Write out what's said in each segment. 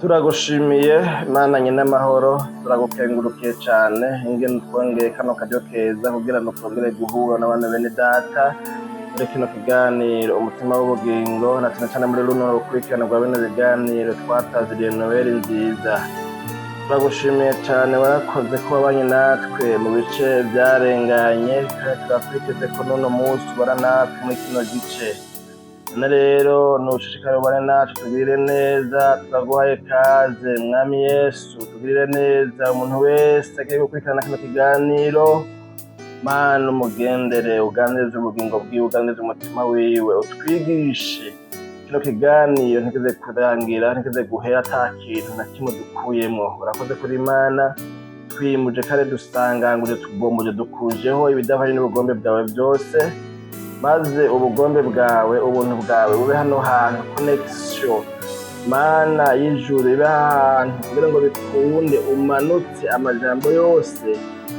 Turagushimiye Mana nyen'amahoro, turagukengurukiye cane ingene utwongeye kano karyo keza kugira ngo twongere guhura n'abana bene data muri kino kiganiro Umutima w'Ubugingo, na cane cane muri runo rukurikirane rwa bino biganiro twataziriye Noweli Nziza. Turagushimiye cane, warakoze ko wabanye natwe mu bice vyarenganye, kandi turakwiteze ko n'uno musi ubana natwe muri kino gice. None rero nushishikare ubane natwe, tugirire neza. Turaguhaye kaze, Mwami Yesu, tugirire neza. Umuntu wese agiye gukurikirana kino kiganiro, Mana, umugendere, uganirize ubugingo bwiwe, uganirize umutima wiwe, utwigishe. Kino kiganiro ntikize kurangira, ntikize guhera ata kintu na kimwe dukuyemwo. Urakoze kuri Imana. Twimuje kandi dusanganguje, tubomoje, dukujeho ibidahwanye n'ubugombe bwawe byose, maze ubugombe bwawe, ubuntu bwawe bube hano hantu. Connexion, Mana y'ijuru, ibe ahantu kugira ngo bikunde umanutse amajambo yose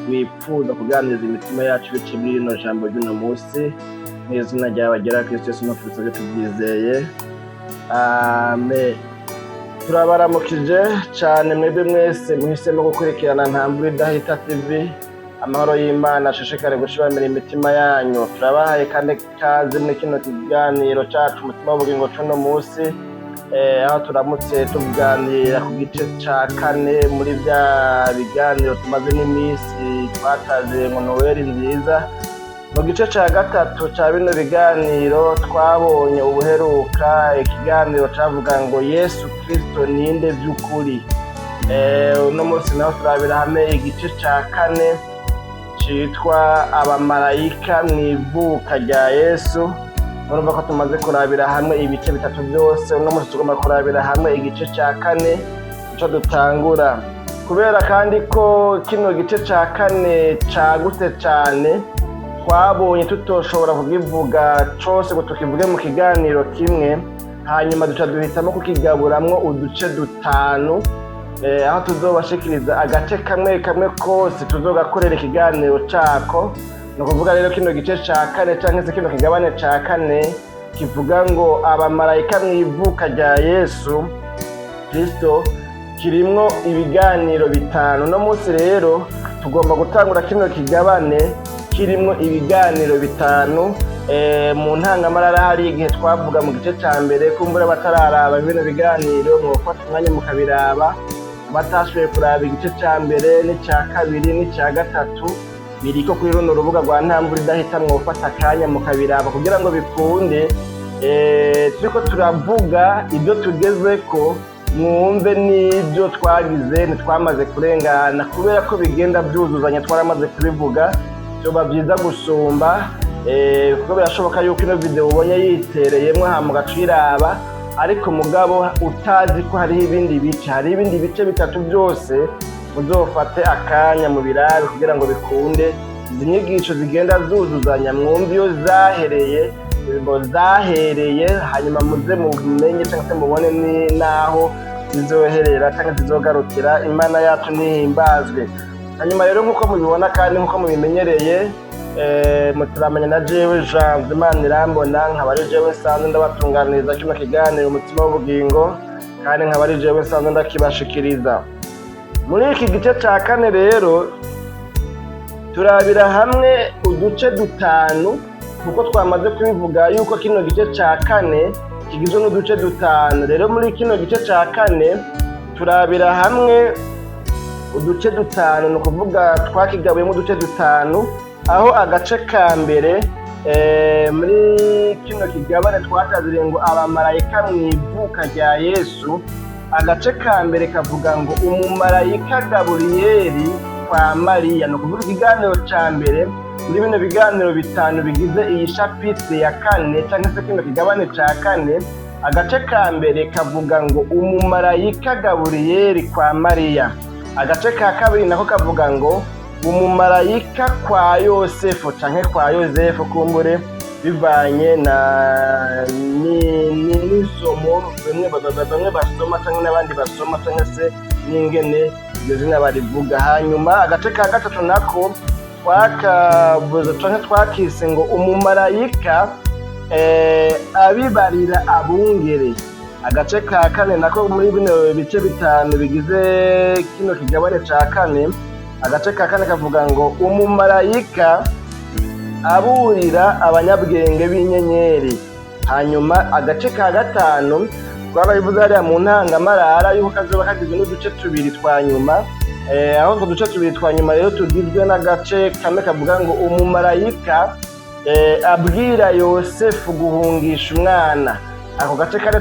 wipfuza kuganiriza imitima yacu biciye muri rino jambo ry'uno munsi. Mu izina ryawe agera Kristo Yesu no tubisabye tubyizeye, amen. Turabaramukije cane mwebwe mwese muhisemo gukurikirana Ntambwe Idahita TV. Amahoro y'Imana ashishikare gushibamira imitima yanyu. Turabahaye kandi kaze muri kino kiganiro cacu Umutima w'Ubugingo c'uno munsi, aho turamutse tuganira ku gice ca kane muri vya biganiro tumaze n'iminsi twataziye ngo Noweli Nziza. Mu gice ca gatatu ca bino biganiro twabonye ubuheruka ikiganiro cavuga ngo "Yesu Kristo ninde vy'ukuri?" Uno munsi naho turabira hamwe igice ca kane citwa "Abamarayika mw'ivuka rya Yesu". Murumva ko tumaze kurabira hamwe ibice bitatu byose. Uno munsi tugomba kurabira hamwe igice ca kane, ico dutangura. Kubera kandi ko kino gice ca kane cagutse cane, twabonye tutoshobora kukivuga cose ngo tukivuge mu kiganiro kimwe, hanyuma duca duhitamo kukigaburamwo uduce dutanu, aho tuzobashikiriza agace kamwe kamwe kose, tuzogakorera ikiganiro cako. Ni ukuvuga rero kino gice ca kane canke se kino kigabane ca kane kivuga ngo "Abamarayika mw'ivuka rya Yesu Kristo" kirimwo ibiganiro bitanu. No munsi rero tugomba gutangura kino kigabane kirimwo ibiganiro bitanu. Mu ntangamarara hari igihe twavuga mu gice ca mbere, kumbura batararaba bino biganiro mwofata umwanya mukabiraba. Abatashoboye kuraba igice ca mbere n'ica kabiri n'ica gatatu, biriko kuri runo rubuga rwa Ntambura Idahita, mwofata akanya mukabiraba kugira ngo bikunde. Turiko turavuga ibyo tugezeko, mwumve n'ibyo twagize ntitwamaze kurengana, kubera ko bigenda byuzuzanya. Twaramaze kubivuga, byoba byiza gusumba, kuko birashoboka yuko ino video ubonye yitereyemwo hama ugaca uyiraba, ariko mugabo utazi ko hariho ibindi bice, hariho ibindi bice bitatu byose. Muzofate akanya mu birabe kugira ngo bikunde. Izi nyigisho zigenda zuzuzanya, mwumve iyo zahereye ngo zahereye, hanyuma muze mumenye cyangwa se mubone n'aho zizoherera cyangwa zizogarukira. Imana yacu nihimbazwe. Hanyuma rero, nk'uko mubibona kandi nk'uko mubimenyereye, muturamenya na jewe Jean Imana irambona, nkaba ari jewe nsanzwe ndabatunganiriza kino kiganiro Umutima w'Ubugingo, kandi nkaba ari jewe nsanzwe ndakibashikiriza. Muri iki gice ca kane rero turabira hamwe uduce dutanu, kuko twamaze kubivuga yuko kino gice ca kane kigizwe n'uduce dutanu. Rero muri kino gice ca kane turabira hamwe uduce dutanu, ni ukuvuga twakigabuyemo uduce dutanu, aho agace ka mbere muri kino kigabane twataziriye ngo "Abamarayika mu ivuka rya Yesu", agace ka mbere kavuga ngo "Umumarayika Gaburiyeri kwa Mariya". Ni ukuvuga ikiganiro ca mbere muri bino biganiro bitanu bigize iyi chapitre ya kane cyangwa se kino kigabane ca kane, agace ka mbere kavuga ngo "Umumarayika Gaburiyeri kwa Mariya". Agace ka kabiri nako kavuga ngo "Umumarayika kwa Yosefu" canke kwa Yosefu, kumbure bivanye na n'isomo bamwe basoma canke n'abandi basoma, canke se n'ingene iryo zina barivuga. Hanyuma agace ka gatatu nako twakavuze canke twakise ngo "Umumarayika abibarira abungere". Agace ka kane nako muri bino bice bitanu bigize kino kigabane ca kane, agace ka kane kavuga ngo umumarayika aburira abanyabwenge b'inyenyeri. Hanyuma agace ka gatanu twarabivuze hariya mu ntangamarara yuko kazoba kagizwe n'uduce tubiri twa nyuma. Aho utwo duce tubiri twa nyuma rero tugizwe n'agace kamwe kavuga ngo umumarayika abwira Yosefu guhungisha umwana. Ako gace kane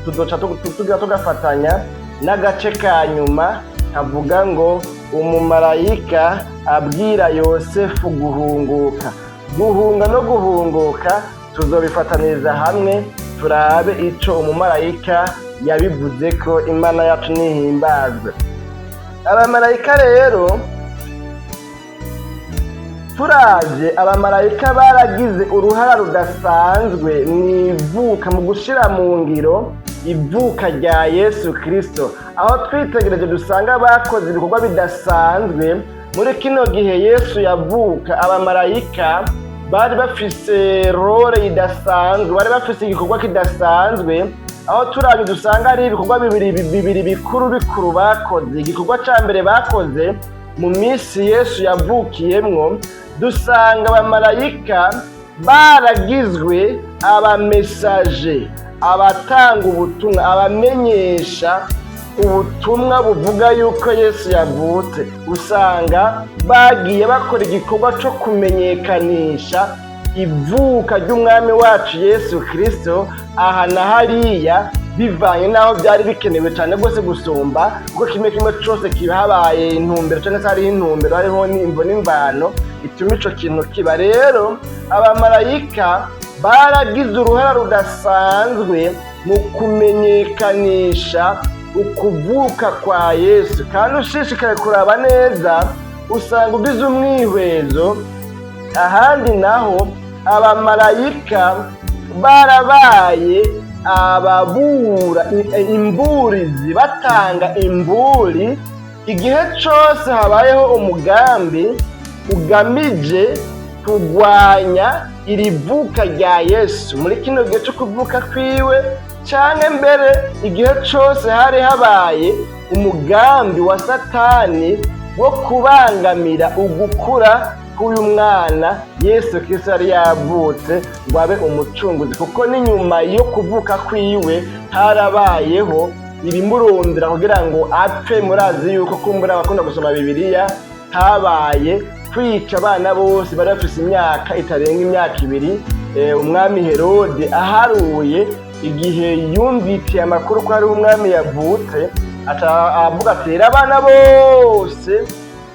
tuzoca tugira tugafatanya n'agace ka nyuma kavuga ngo umumarayika abwira Yosefu guhunguka. Guhunga no guhunguka tuzobifataniriza hamwe, turabe ico umumarayika yabivuze ko. Imana yacu nihimbazwe. Abamarayika rero, turavye, abamarayika baragize uruhara rudasanzwe mu ivuka, mu gushira mu ngiro ivuka rya Yesu Kristo, aho twitegereje dusanga bakoze ibikorwa bidasanzwe muri kino gihe Yesu yavuka. Abamarayika bari bafise rôle idasanzwe, bari bafise igikorwa kidasanzwe, aho turavye dusanga ari ibikorwa bibiri bibiri bikuru bikuru bakoze. Igikorwa ca mbere bakoze mu minsi Yesu yavukiyemwo, dusanga abamarayika baragizwe aba messagers, abatanga ubutumwa, abamenyesha ubutumwa buvuga yuko Yesu yavutse. Usanga bagiye bakora igikorwa co kumenyekanisha ivuka ry'umwami wacu Yesu Kristo aha na hariya, bivanye n'aho byari bikenewe cyane rwose gusumba, kuko kimwe kimwe cose kiba habaye intumbero cyangwa se hariho intumbero, hariho n'imvo n'imvano ituma ico kintu kiba. Rero abamarayika baragize uruhara rudasanzwe mu kumenyekanisha ukuvuka kwa Yesu. Kandi ushishikaye kuraba neza, usanga ugize umwihwezo ahandi naho abamarayika barabaye ababura imburizi, batanga imburi igihe cose habayeho umugambi ugamije kurwanya iri vuka rya Yesu muri kino gihe cyo kuvuka kwiwe, canke mbere igihe cose hari habaye umugambi wa Satani wo kubangamira ugukura k'uyu mwana Yesu Kristo yari yavutse ngo abe umucunguzi, kuko n'inyuma yo kuvuka kwiwe harabayeho ibimurondera kugira ngo apfe. Murazi yuko kumbura abakunda gusoma Bibiliya, habaye kwica abana bose bari bafise imyaka itarenga imyaka 2. Umwami Herode aharuye igihe yumvitiye amakuru ko hariho umwami yavutse, aca avuga ati: "Rero abana bose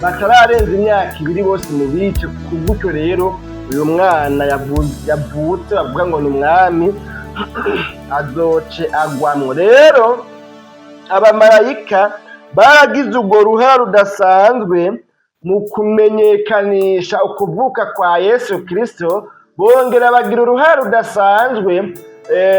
batararenza imyaka 2 bose mubice." Gutyo rero uyu mwana yavutse bavuga ngo ni umwami azoce agwamwo. Rero abamarayika baragize urwo ruhara rudasanzwe mu kumenyekanisha ukuvuka kwa Yesu Kristo, bongera bagira uruhare rudasanzwe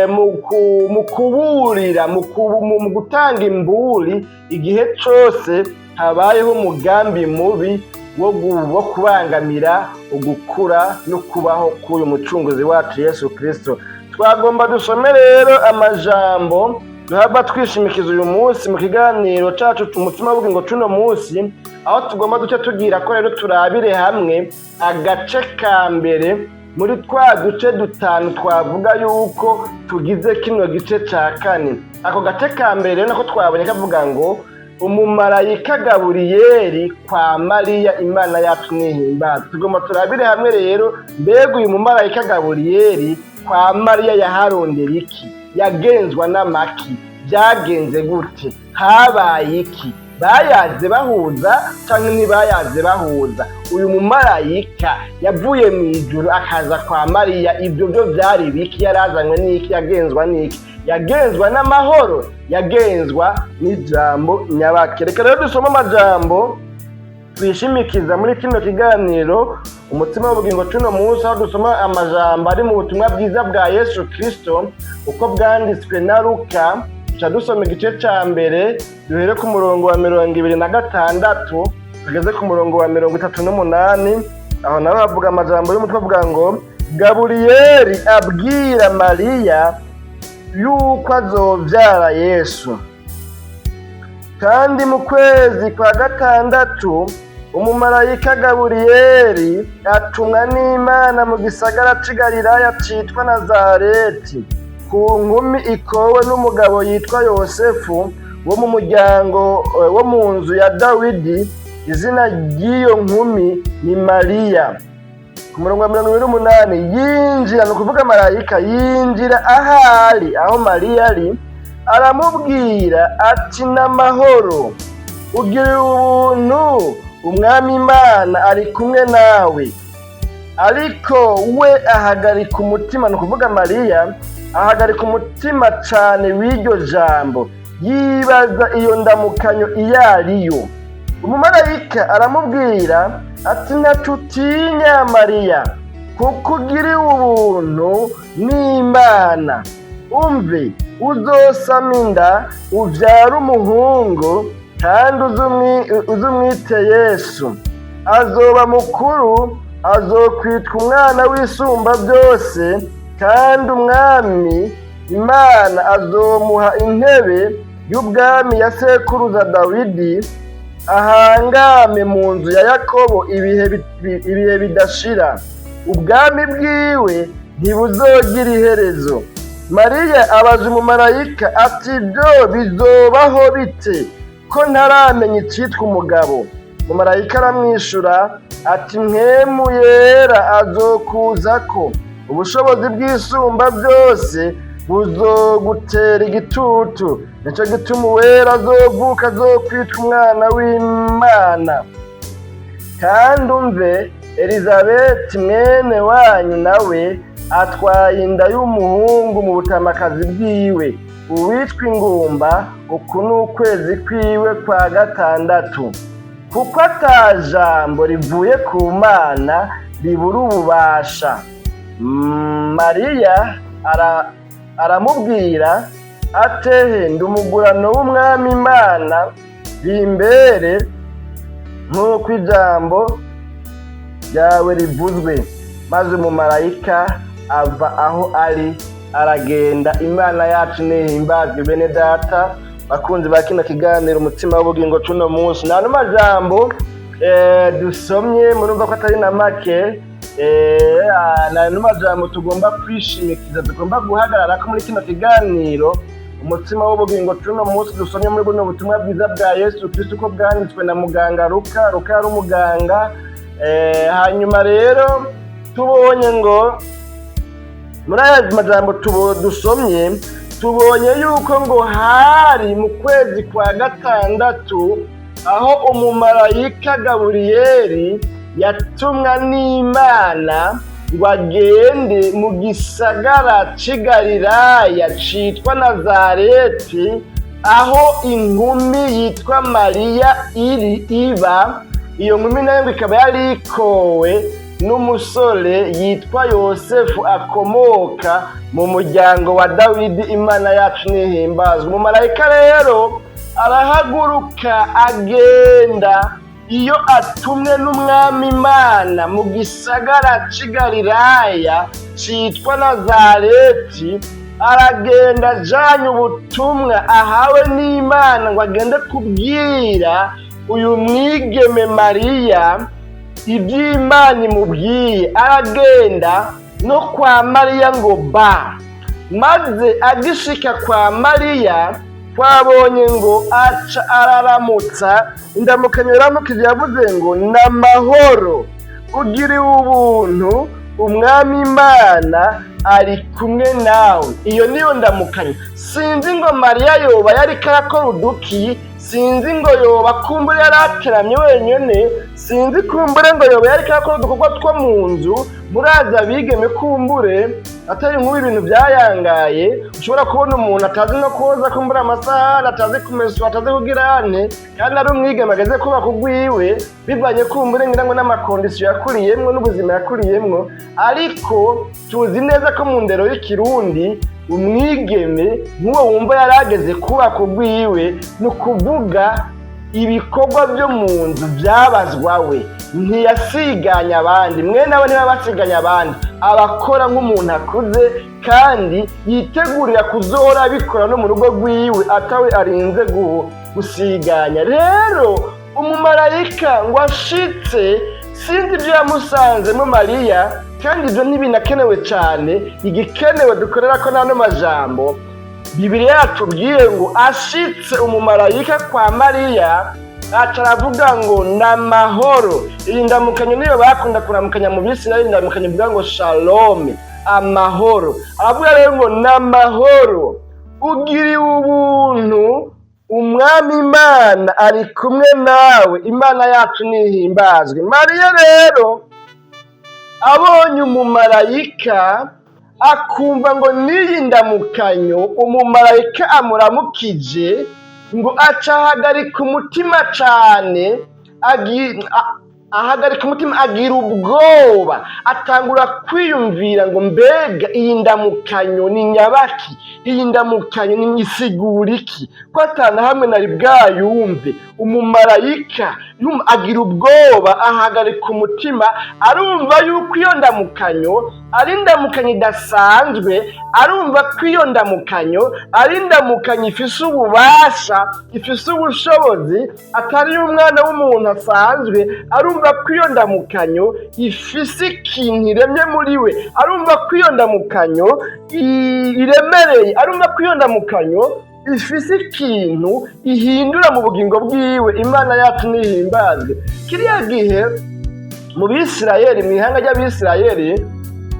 mu kuburira, mu gutanga imburi igihe cose habayeho umugambi mubi wo kubangamira ugukura no kubaho k'uyu mucunguzi wacu Yesu Kristo. Twagomba dusome rero amajambo duhava twishimikiza uyu munsi mu kiganiro cacu Umutima w'Ubugingo cuno munsi, aho tugomba duce tugira ko rero turabire hamwe agace ka mbere muri twa duce dutanu twavuga yuko tugize kino gice ca kane. Ako gace ka mbere rero nako twabonye kavuga ngo umumarayika Gaburiyeri kwa Mariya. Imana yacu nihimbaza. Tugomba turabire hamwe rero, mbega uyu mumarayika Gaburiyeri kwa Mariya yaharondera iki? Yagenzwa n'amaki? Byagenze gute? Habaye iki? Bayaze bahuza canke ntibayaze bahuza? Uyu mumarayika yavuye mu ijuru akaza kwa Mariya, ibyo byo byari biki? Yarazanywe n'iki? Yagenzwa n'iki? Yagenzwa n'amahoro? Yagenzwa n'ijambo nyabake? Reka rero dusome amajambo twishimikiza muri kino kiganiro Umutima w'Ubugingo cuno munsi, aho dusoma amajambo ari mu butumwa bwiza bwa Yesu Kristo uko bwanditswe na Luka. Tuca dusoma igice ca mbere, duhere ku murongo wa 26 tugeze ku murongo wa 38. Aho naho havuga amajambo y'umutwe avuga ngo Gaburiyeri abwira Mariya. yuko azovyara Yesu. Kandi mu kwezi kwa gatandatu, umumarayika Gaburiyeli atumwa n'Imana mu gisagara c'i Galilaya citwa Nazareti, ku nkumi ikowe n'umugabo yitwa Yosefu wo mu muryango wo mu nzu ya Dawidi. Izina ry'iyo nkumi ni Mariya. Ku murongo wa 28, yinjira, ni ukuvuga marayika yinjira ahari, aho Mariya ari, aramubwira ati: "N'amahoro, ugiriwe ubuntu, Umwami Imana ari kumwe nawe." Ariko we ahagarika umutima, ni ukuvuga Mariya ahagarika umutima cane w'iryo jambo, yibaza iyo ndamukanyo iyo ariyo. Umumarayika aramubwira ati: "Ntacutinya, Mariya, kuko ugiriwe ubuntu n'Imana. Umve, uzosama inda, uvyare umuhungu, kandi uzumwite Yesu. Azoba mukuru, azokwitwa Umwana w'Isumba Byose, kandi Umwami Imana azomuha intebe y'ubwami ya sekuruza Dawidi, ahangame mu nzu ya Yakobo ibihe bidashira. Ubwami bwiwe ntibuzogira iherezo." Mariya abaza umumarayika ati: "Ibyo bizobaho bite, ko ntaramenya icitwa umugabo?" Umumarayika aramwishura ati: "Mpwemu Yera azokuzako, ubushobozi bw'Isumba Byose buzogutera igitutu. Nico gituma Uwera azovuka azokwitwa Umwana w'Imana. Kandi umve, Elizabeti mwene wanyu nawe atwaye inda y'umuhungu mu butamakazi bwiwe. Uwitwa ingumba, uku ni ukwezi kwiwe kwa gatandatu, kuko ata jambo rivuye ku Mana ribura ububasha." Mariya aramubwira atehe: "Ndi umugurano w'Umwami Imana, bimbere nk'uko ijambo ryawe rivuzwe." Maze umumarayika ava aho ari, aragenda. Imana yacu nihimbazwe. Bene data bakunzi ba kino kiganiro Umutima w'Ubugingo cuno munsi, nta n'amajambo dusomye, murumva ko atari na make. Nta n'amajambo tugomba kwishimikiza, tugomba guhagarara ko muri kino kiganiro Umutima w'Ubugingo cuno munsi dusomye muri buno butumwa bwiza bwa Yesu Kristo uko bwanditswe na muganga Luka. Luka yari umuganga. Hanyuma rero tubonye ngo muri aya majambo dusomye, tubonye yuko ngo hari mu kwezi kwa gatandatu, aho umumarayika Gaburiyeli yatumwa n'Imana ngo agende mu gisagara c'i Galilaya citwa Nazareti, aho inkumi yitwa Mariya iri iba. Iyo nkumi nayo ngo ikaba yari ikowe n'umusore yitwa Yosefu, akomoka mu muryango wa Dawidi. Imana yacu nihimbazwa. Umumarayika rero arahaguruka, agenda iyo atumwe n'Umwami Imana mu gisagara c'i Galilaya citwa Nazareti. Aragenda ajanye ubutumwa ahawe n'Imana ngo agende kubwira uyu mwigeme Mariya iby'Imana imubwiye. Aragenda no kwa Mariya ngo ba, maze agishika kwa Mariya, twabonye ngo aca araramutsa. Indamukanyo yaramukije, yavuze ngo: "N'amahoro, ugiriwe ubuntu, Umwami Imana ari kumwe nawe." Iyo niyo ndamukanyo. Sinzi ngo Mariya yoba yariko arakora uduki, sinzi ngo yoba kumbure yari ateramye wenyene, sinzi kumbure ngo yoba yariko arakora udukorwa two mu nzu. Murazi abigeme, kumbure atari nk'ubu ibintu byayangaye, ushobora kubona umuntu atazi no koza kumbura amasahani, atazi kumesura, atazi kugira ane, kandi ari umwigeme ageze kubaka ugwiwe, bivanye kumbure ngira ngo n'ama conditions yakuriyemwo n'ubuzima yakuriyemwo. Ariko tuzi neza ko mu ndero y'ikirundi, umwigeme nk'uwo wumva yari ageze kubaka ugwiwe, ni ukuvuga ibikorwa byo mu nzu byabazwa we. Ntiyasiganya abandi. Mwene abo niba basiganya abandi, abakora nk'umuntu akuze kandi yitegurira kuzohora abikora no mu rugo rwiwe, atawe arinze gusiganya. Rero umumarayika ngo ashitse, sinzi ibyo yamusanzemo Mariya, kandi ibyo ntibinakenewe cyane. Igikenewe dukorera ko n'ano majambo Bibiliya yatubwiye ngo ashitse umumarayika kwa Mariya, aca aravuga ngo ni amahoro. Iyi ndamukanyo niyo bakunda kuramukanya mu Bisirayeli, indamukanyo ivuga ngo shalome, amahoro. Aravuga rero ngo ni amahoro, ugiriwe ubuntu, Umwami Imana ari kumwe nawe. Imana yacu nihimbazwe. Mariya rero abonye umumarayika, akumva ngo n'iyi ndamukanyo umumarayika amuramukije, ngo aca ahagarika umutima cane, ahagarika umutima, agira ubwoba, atangura kwiyumvira ngo mbega iyi ndamukanyo ni nyabaki? Iyi ndamukanyo ni isigura iki, ko atana hamwe nari bwayumve? Umumarayika agira ubwoba, ahagarika umutima, arumva yuko iyo ndamukanyo ari indamukanyo idasanzwe, arumva ko iyo ndamukanyo ari indamukanyo ifise ububasha, ifise ubushobozi, atari umwana w'umuntu asanzwe. Arumva ko iyo ndamukanyo ifise ikintu iremye muri we, arumva ko iyo ndamukanyo iremereye, arumva ko iyo ndamukanyo ifise ikintu ihindura mu bugingo bwiwe. Imana yacu nihimbazwe. Kiriya gihe mu Bisirayeli, mu ihanga ry'Abisirayeli,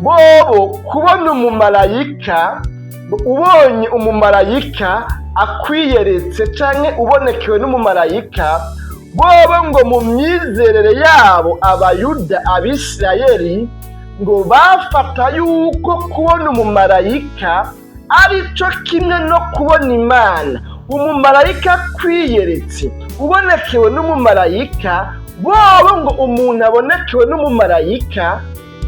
bobo kubona umumarayika, ubonye umumarayika akwiyeretse canke ubonekewe n'umumarayika, bobo ngo mu myizerere yabo, Abayuda, Abisirayeli, ngo bafata yuko kubona umumarayika ari cyo kimwe no kubona Imana. Umumarayika akwiyeretse, ubonekewe n'umumarayika, bobo ngo umuntu abonekewe n'umumarayika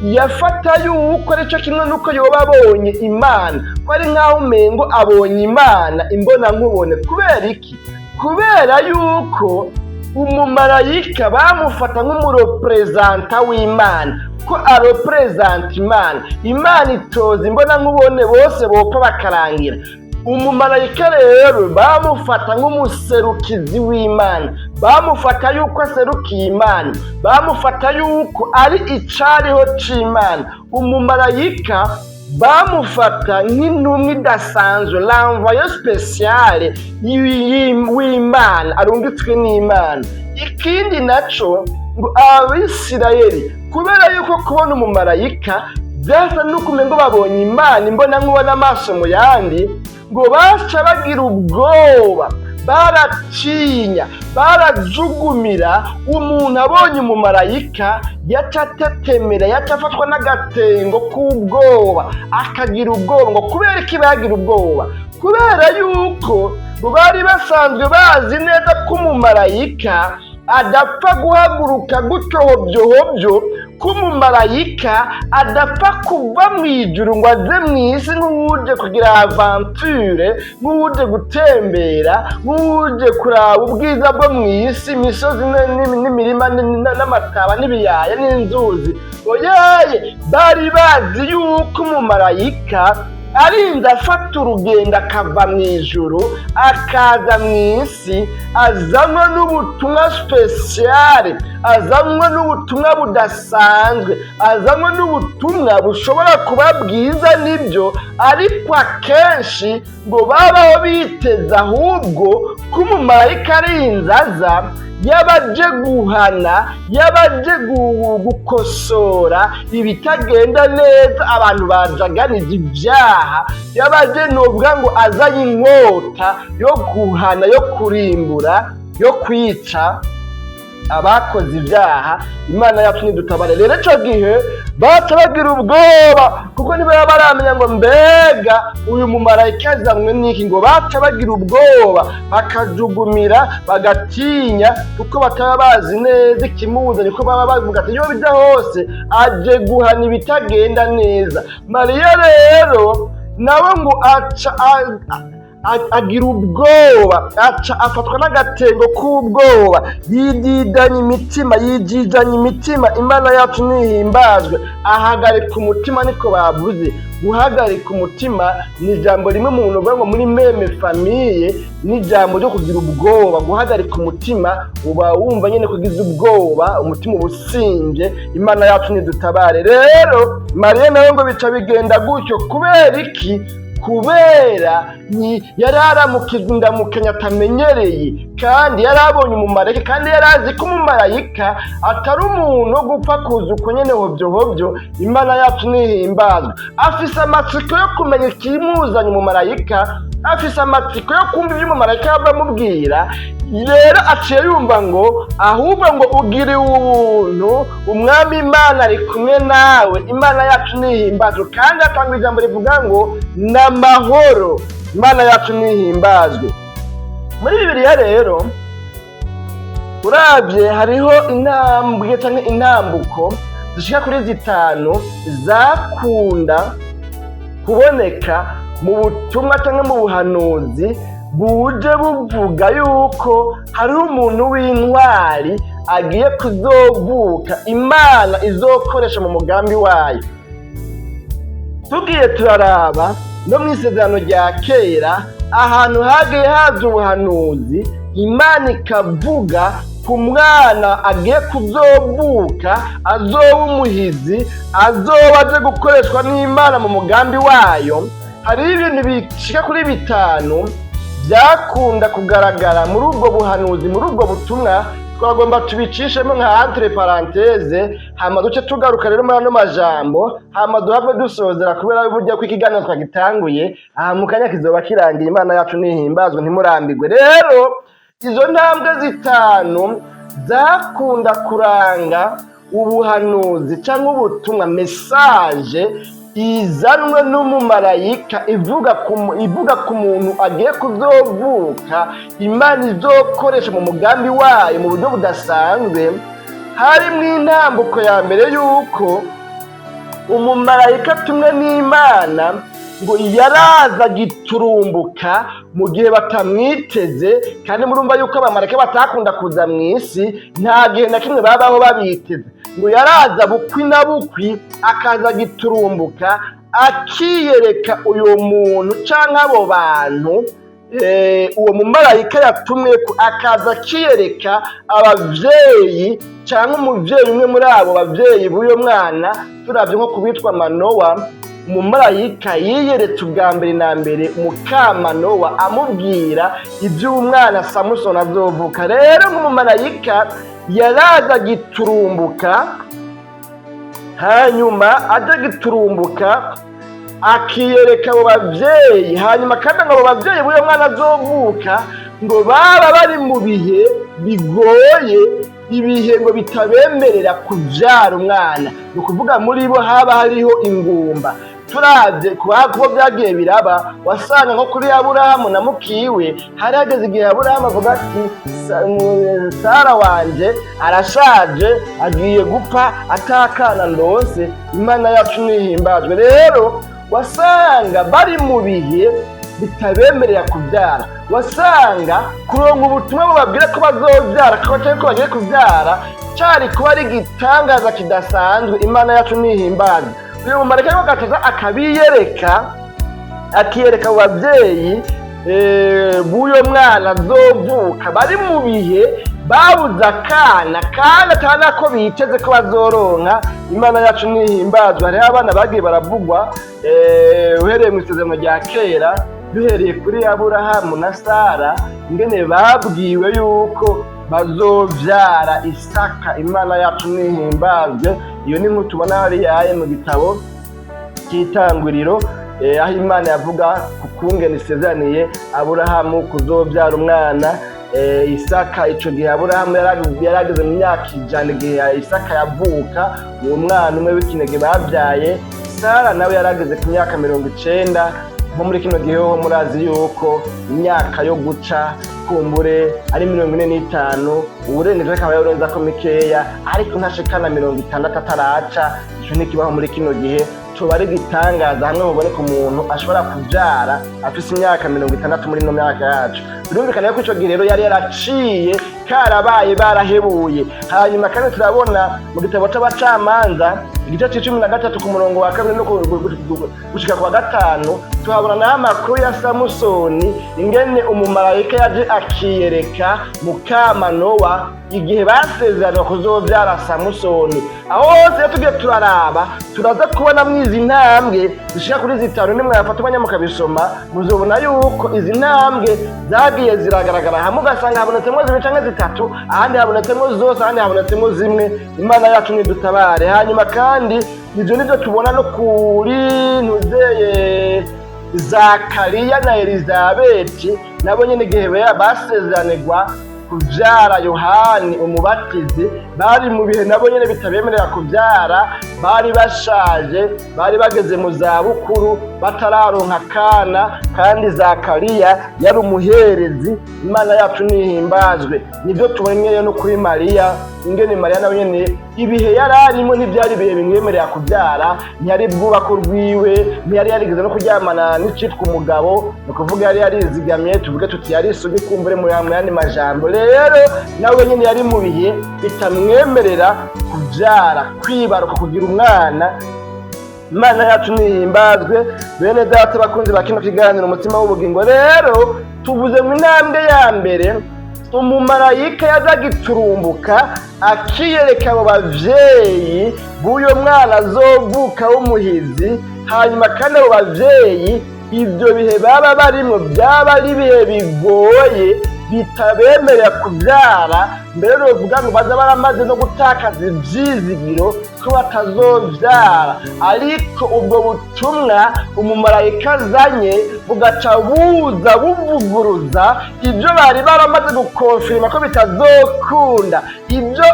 yafata yuko ari cyo kimwe n'uko yoba abonye Imana, ko ari nk'aho umengo abonye Imana imbona nkubone. Kubera iki? Kubera yuko umumarayika bamufata nk'umureprésentant w'Imana, ko areprésenta Imana. Imana itoza imbona nkubone, bose bopfa bakarangira. Umumarayika rero bamufata nk'umuserukizi w'Imana, bamufata yuko aserukiye Imana, bamufata yuko ari icariho c'Imana. Umumarayika bamufata nk'intumwa idasanzwe, l'envoyé spécial w'Imana, arungitswe n'Imana. Ikindi naco, ngo Abisirayeli, kubera yuko kubona umumarayika byasa n'ukumengo babonye Imana imbona nkubona amaso mu yandi, ngo baca bagira ubwoba, baratinya, barajugumira. Umuntu abonye umumarayika yaca atetemera, yaca afatwa n'agatengo k'ubwoba, akagira ubwoba. Ngo kubera iki bagira ubwoba? Kubera yuko ngo bari basanzwe bazi neza ko umumarayika adapfa guhaguruka gutyo hobyo hobyo, ko umumarayika adapfa kuva mu ijuru ngo aze mu isi nk'uwuje kugira aventure, nk'uwuje gutembera, nk'uwuje kuraba ubwiza bwo mu isi, imisozi n'imirima n'amataba n'ibiyaya n'inzuzi. Oyaye, bari bazi yuko umumarayika arinze afata urugendo akava mu ijuru akaza mu isi, azanwa n'ubutumwa spécial, azanwa n'ubutumwa budasanzwe, azanwa n'ubutumwa bushobora kuba bwiza nibyo, ariko akenshi ngo babaho biteze ahubwo ko umumarayika arinze aza yabaje guhana, yabaje gukosora ibitagenda neza, abantu bajaganije ibyaha, yabaje novuga ngo azanye inkota yo guhana, yo kurimbura, yo kwica abakoze ibyaha. Imana yacu nidutabare. Rero icyo gihe baca bagira ubwoba, kuko niba baramenya ngo mbega uyu mumarayika azanywe n'iki, ngo baca bagira ubwoba, bakajugumira, bagatinya, kuko bataba bazi neza ikimuzanye, kuko baba bavuga ati iyo bijya hose aje guhana ibitagenda neza. Mariya rero nawe ngo aca Agira ubwoba, aca afatwa n'agatengo k'ubwoba, yididanya imitima, yijijanya imitima. Imana yacu nihimbazwe. Ahagarika umutima, niko bavuze. Guhagarika umutima ni ijambo rimwe mu bintu uvuga ngo muri même famille n'ijambo ryo kugira ubwoba. Guhagarika umutima uba wumva nyine kugize ubwoba, umutima uba usimbye. Imana yacu nidutabare. Rero Mariya nawe ngo bica bigenda gutyo. Kubera iki? Kubera ni yari aramukijwe indamukanya atamenyereye, kandi yari abonye umumarayika, kandi yari azi ko umumarayika atari umuntu wo gupfa kuza uko nyene hovyo hovyo. Imana yacu nihimbazwa. Afise amatsiko yo kumenya ikimuzanye umumarayika, afise amatsiko yo kumva ivyo umumarayika yava amubwira. Rero aciye yumva ngo ahubwo ngo ugiriwe ubuntu, Umwami Imana ari kumwe nawe. Imana yacu nihimbazwe. Kandi atanga ijambo rivuga ngo n'amahoro. Imana yacu nihimbazwe. Muri Bibiliya rero uravye, hariho intambwe canke intambuko zishika kuri zitanu zakunda kuboneka mu butumwa canke mu buhanuzi buje buvuga yuko hariho umuntu w'intwari agiye kuzovuka, Imana izokoresha mu mugambi wayo. Tugiye turaraba no mu Isezerano rya Kera, ahantu hagiye haza ubuhanuzi, Imana ikavuga ku mwana agiye kuzovuka, azoba umuhizi, azoba aje gukoreshwa n'Imana mu mugambi wayo, hariho ibintu bishika kuri bitanu byakunda kugaragara muri ubwo buhanuzi, muri ubwo butumwa. Twagomba tubicishemo nka entre parenthèses, hama duce tugaruka rero muri ano majambo, hama duhave dusozera, kubera burya ko ikiganiro twagitanguye aha mu kanya kizoba kirangiye. Imana yacu nihimbazwe. Ntimurambirwe. Rero izo ntambwe zitanu zakunda kuranga ubuhanuzi cyangwa ubutumwa, message izanwe n'umumarayika ivuga ku muntu agiye kuzovuka, Imana izokoresha mu mugambi wayo mu buryo budasanzwe, harimwo intambuko ya mbere y'uko umumarayika tumwe n'Imana ngo yaraza giturumbuka mu gihe batamwiteze. Kandi murumva yuko abamarayika batakunda kuza mu isi, nta gihe na kimwe babaho babiteze. Ngo yaraza bukwi na bukwi, akaza giturumbuka, akiyereka uyu muntu canke abo bantu. Uwo mumarayika yatumwe akaza akiyereka abavyeyi canke umuvyeyi umwe muri abo bavyeyi b'uyo mwana. Turavye nko kubitwa Manowa, umumarayika yiyeretse ubwa mbere na mbere mukamanowa, amubwira ivy'umwana Samusoni azovuka. Rero nk'umumarayika yaraza giturumbuka, hanyuma aje giturumbuka akiyereka abo bavyeyi. Hanyuma kandi ngo abo bavyeyi b'uyo mwana azovuka ngo baba bari mu bihe bigoye, ibihe ngo bitabemerera kuvyara umwana, ni ukuvuga muri bo haba hariho ingumba. Turavye kuba vyagiye biraba, wasanga nko kuri Aburahamu na mukiwe hari hageze igihe Aburahamu avuga ati: "Sara wanje arashaje, agiye gupfa atakana ndonse." Imana yacu nihimbazwe. Rero wasanga bari mu bihe bitabemerera kubyara, wasanga kuronka ubutumwa bubabwira ko bazobyara, ko batari ko bagiye kubyara, cari kuba ari igitangaza kidasanzwe. Imana yacu nihimbazwe. Uyu mumarayika ariko agataza akabiyereka, akiyereka abo babyeyi b'uyo mwana azovuka bari mu bihe babuze akana, kandi atari nako biteze ko bazoronka. Imana yacu nihimbazwa. Hariho abana bagiye baravugwa, uhereye mu Isezerano rya Kera, duhereye kuri Aburahamu na Sara, ingene babwiwe yuko bazovyara Isaka. Imana yacu nihimbazwe. Iyo ni nkuru tubona hariya mu gitabo cy'Itanguriro, aho Imana yavuga ku kungene isezeraniye Aburahamu kuzovyara umwana Isaka. Ico gihe Aburahamu yarageze mu myaka 100 igihe Isaka yavuka, uwo mwana umwe w'ikinege babyaye. Sara nawe yarageze ku myaka 90. Nko muri kino gihe ho murazi yuko imyaka yo guca kumbure ari 45, uwurengeje akaba yarenza ko mikeya, ariko ntashikana 60 ataraca. Ico ntikibaho muri kino gihe. Coba ari igitangaza hamwe muboneka umuntu ashobora kuvyara afise imyaka 60 muri ino myaka yacu. Birumvikana yuko ico gihe rero yari yaraciye karabaye, barahebuye. Hanyuma kandi turabona mu gitabo c'Abacamanza, igice c'13, ku murongo wa 2 no gushika ku wa 5, tuhabona naho amakuru ya Samusoni, ingene umumarayika yaje akiyereka mukamanowa igihe basezeranwa kuzovyara Samusoni. Aho hose iyo tugiye turaraba, turaza kubonamwo izi ntambwe zishika kuri zitanu. Nimwafata umwanya mukabisoma, muzobona yuko izi ntambwe zagiye ziragaragara. Hamwe ugasanga habonetsemwo zibiri canke zitatu, ahandi habonetsemwo zose, ahandi habonetsemwo zimwe. Imana yacu nidutabare. Hanyuma kandi ivyo nivyo tubona no kuri ntuzeye Zakariya na Elizabeti, nabo nyene igihe basezeranirwa kuvyara Yohani Umubatizi, bari mu bihe nabo nyene bitabemerera kuvyara. Bari bashaje, bari bageze mu zabukuru, batararonka akana, kandi Zakariya yari umuherezi. Imana yacu nihimbazwe. Nivyo tubonye no kuri Mariya, ingene Mariya nawe nyene ibihe yari arimo ntivyari ibihe bimwemerera kuvyara. Ntiyari bwubaka urwiwe, ntiyari yarigeze no kuryamana n'icitwa umugabo, ni ukuvuga yari yarizigamye, tuvuge tuti yari isugi kumbure mu yandi majambo. Rero nawe nyene yari mu bihe bitamwemerera kuvyara, kwibaruka, kugira umwana. Imana yacu nihimbazwe. Bene data bakunzi ba kino kiganiro Umutima w'Ubugingo, rero tuvuze mu intambwe ya mbere, umumarayika yaza giturumbuka akiyereka abo bavyeyi b'uyo mwana azovuka w'umuhizi. Hanyuma kandi abo bavyeyi, ivyo bihe baba barimwo byaba ari ibihe bigoye bitabemerera kuvyara. Mbere novuga ngo baza baramaze no gutakaza ivyizigiro ko batazovyara, ariko ubwo butumwa umumarayika azanye bugaca buza buvuguruza ibyo bari baramaze gukonfirima ko bitazokunda, ibyo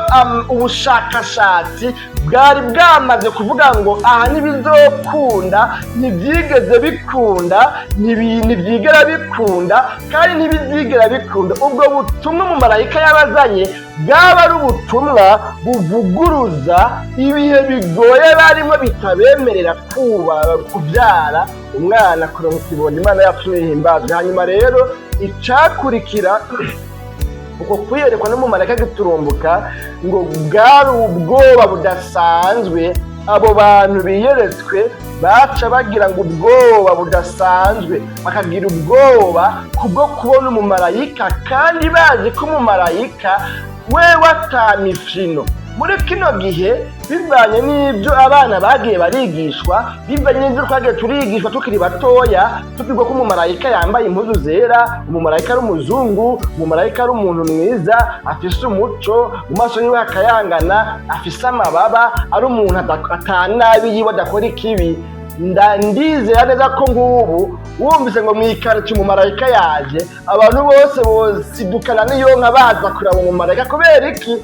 ubushakashatsi bwari bwamaze kuvuga ngo aha ntibizokunda. Ntibyigeze bikunda, ntibyigera bikunda, kandi ntibizigera bikunda. Ubwo butumwa umumarayika yabazanye bwaba ari ubutumwa buvuguruza ibihe bigoye barimo bitabemerera kuba kubyara umwana, kuronka ikibondo. Imana yacu nihimbazwe. Hanyuma rero icakurikira uko kwiyerekwa n'umumarayika giturumbuka, ngo bwari ubwoba budasanzwe. Abo bantu biyeretswe baca bagira ngo ubwoba budasanzwe, bakagira ubwoba kubwo kubona umumarayika, kandi bazi ko umumarayika wewe atamifino. Muri kino gihe, bivanye n'ibyo abana bagiye barigishwa, bivanye n'ibyo twagiye turigishwa tukiri batoya, tubwirwa ko umumarayika yambaye impuzu zera, umumarayika ari umuzungu, umumarayika ari umuntu mwiza, afise umuco mu maso yiwe akayangana, afise amababa, ari umuntu atanabi yiwe, adakora ikibi. Ndizera neza ko ngubu wumvise ngo mwikaritsiye umumarayika yaje, abantu bose bosidukana n'iyo nka baza kuraba umumarayika. Kubera iki?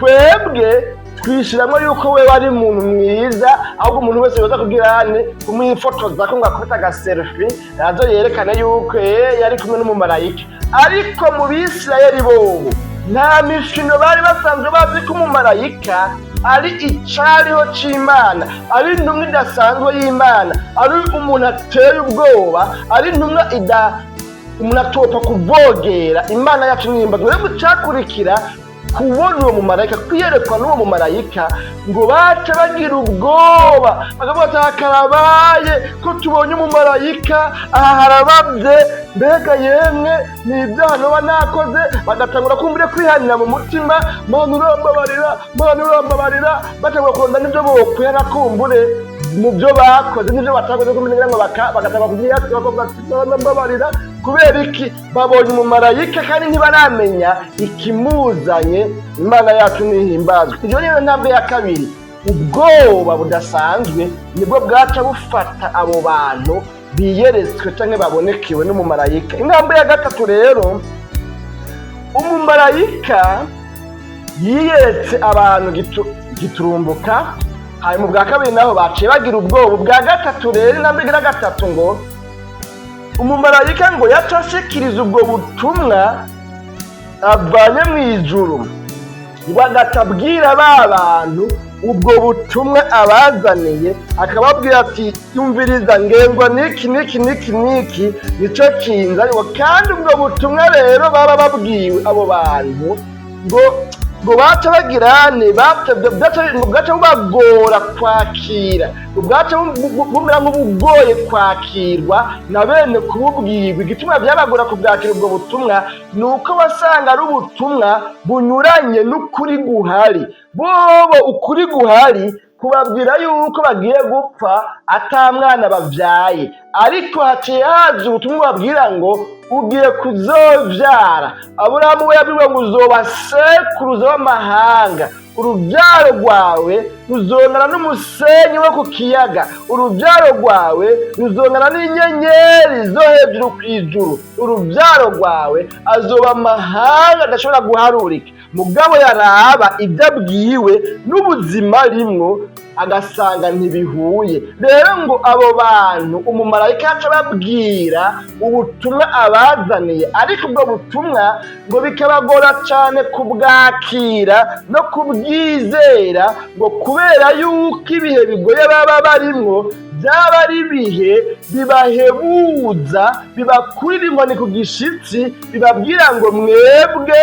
Twebwe twishyiramo yuko we wari umuntu mwiza, ahubwo umuntu wese yoza kugira ane kumwifotoza ko ngo akubita agaselfie nazo yerekane yuko yari kumwe n'umumarayika. Ariko mu Bisirayeli bobo nta mishino, bari basanzwe bazi ko umumarayika ari icariho c'Imana, ari intumwa idasanzwe y'Imana, ari umuntu ateye ubwoba, ari intumwa ida umuntu atopfa kuvogera. Imana yacu nihimbazwe. Rero mucakurikira kubona uwo mumarayika, kwiyerekwa n'uwo mumarayika, ngo bace bagira ubwoba, bakavuga ati: "Aha karabaye, ko tubonye umumarayika, aha harababye, mbega yemwe ni ibyaha noba nakoze?" Bagatangura kumbure kwihanira mu mutima: "Mana urambabarira, Mana urambabarira." Batangura kuronda n'ibyo bokwihana kumbure mu byo bakoze n'ibyo batakoze, kugira ngo bagatangura kubyihatira, bakavuga ati: "Mana mbabarira." Kubera iki? Babonye umumarayika kandi ntibaramenya ikimuzanye. Imana yacu nihimbazwe. Iyo niyo ntambwe ya kabiri. Ubwoba budasanzwe nibwo bwaca bufata abo bantu biyeretswe cyangwa babonekewe n'umumarayika. Intambwe ya gatatu rero, umumarayika yiyeretse abantu giturumbuka, hanyuma ubwa kabiri naho baciye bagira ubwoba. Ubwa gatatu rero, intambwe igira gatatu, ngo umumarayika ngo yaca ashikiriza ubwo butumwa avanye mu ijuru, ngo agaca abwira ba bantu Ubwo butumwa abazaniye, akababwira ati: "Yumviriza, ngengwa niki niki niki niki, nico kinzanye." Kandi ubwo butumwa rero baba babwiwe abo bantu, ngo baca bagirane ngo bwaca bubagora kwakira, ngo bwaca bumera nk'ubugoye kwakirwa na bene kububwirwa. Igituma byabagora kubwakira ubwo butumwa ni uko wasanga ari ubutumwa bunyuranye n'ukuri guhari. Bobo ukuri guhari kubabwira yuko bagiye gupfa ata mwana bavyaye, ariko haciye haza ubutumwa bubabwira ngo ugiye kuzovyara. Aburahamu we yabwiwe ngo uzoba sekuruza w'amahanga, urubyaro rwawe ruzongana n'umusenyi wo ku kiyaga, urubyaro rwawe ruzongana n'inyenyeri zo hejuru ku ijuru, urubyaro rwawe azoba amahanga adashobora guharurika. Mugabo yaraba ibyo abwiwe n'ubuzima rimwo, agasanga ntibihuye. Rero ngo abo bantu umumarayika yaca ababwira ubutumwa abazaniye, ariko ubwo butumwa ngo bikabagora cyane kubwakira no kubwizera, ngo kubera yuko ibihe bigoye baba barimwo byaba ari ibihe bibahebuza, bibakurira inkoni ku gishitsi, bibabwira ngo mwebwe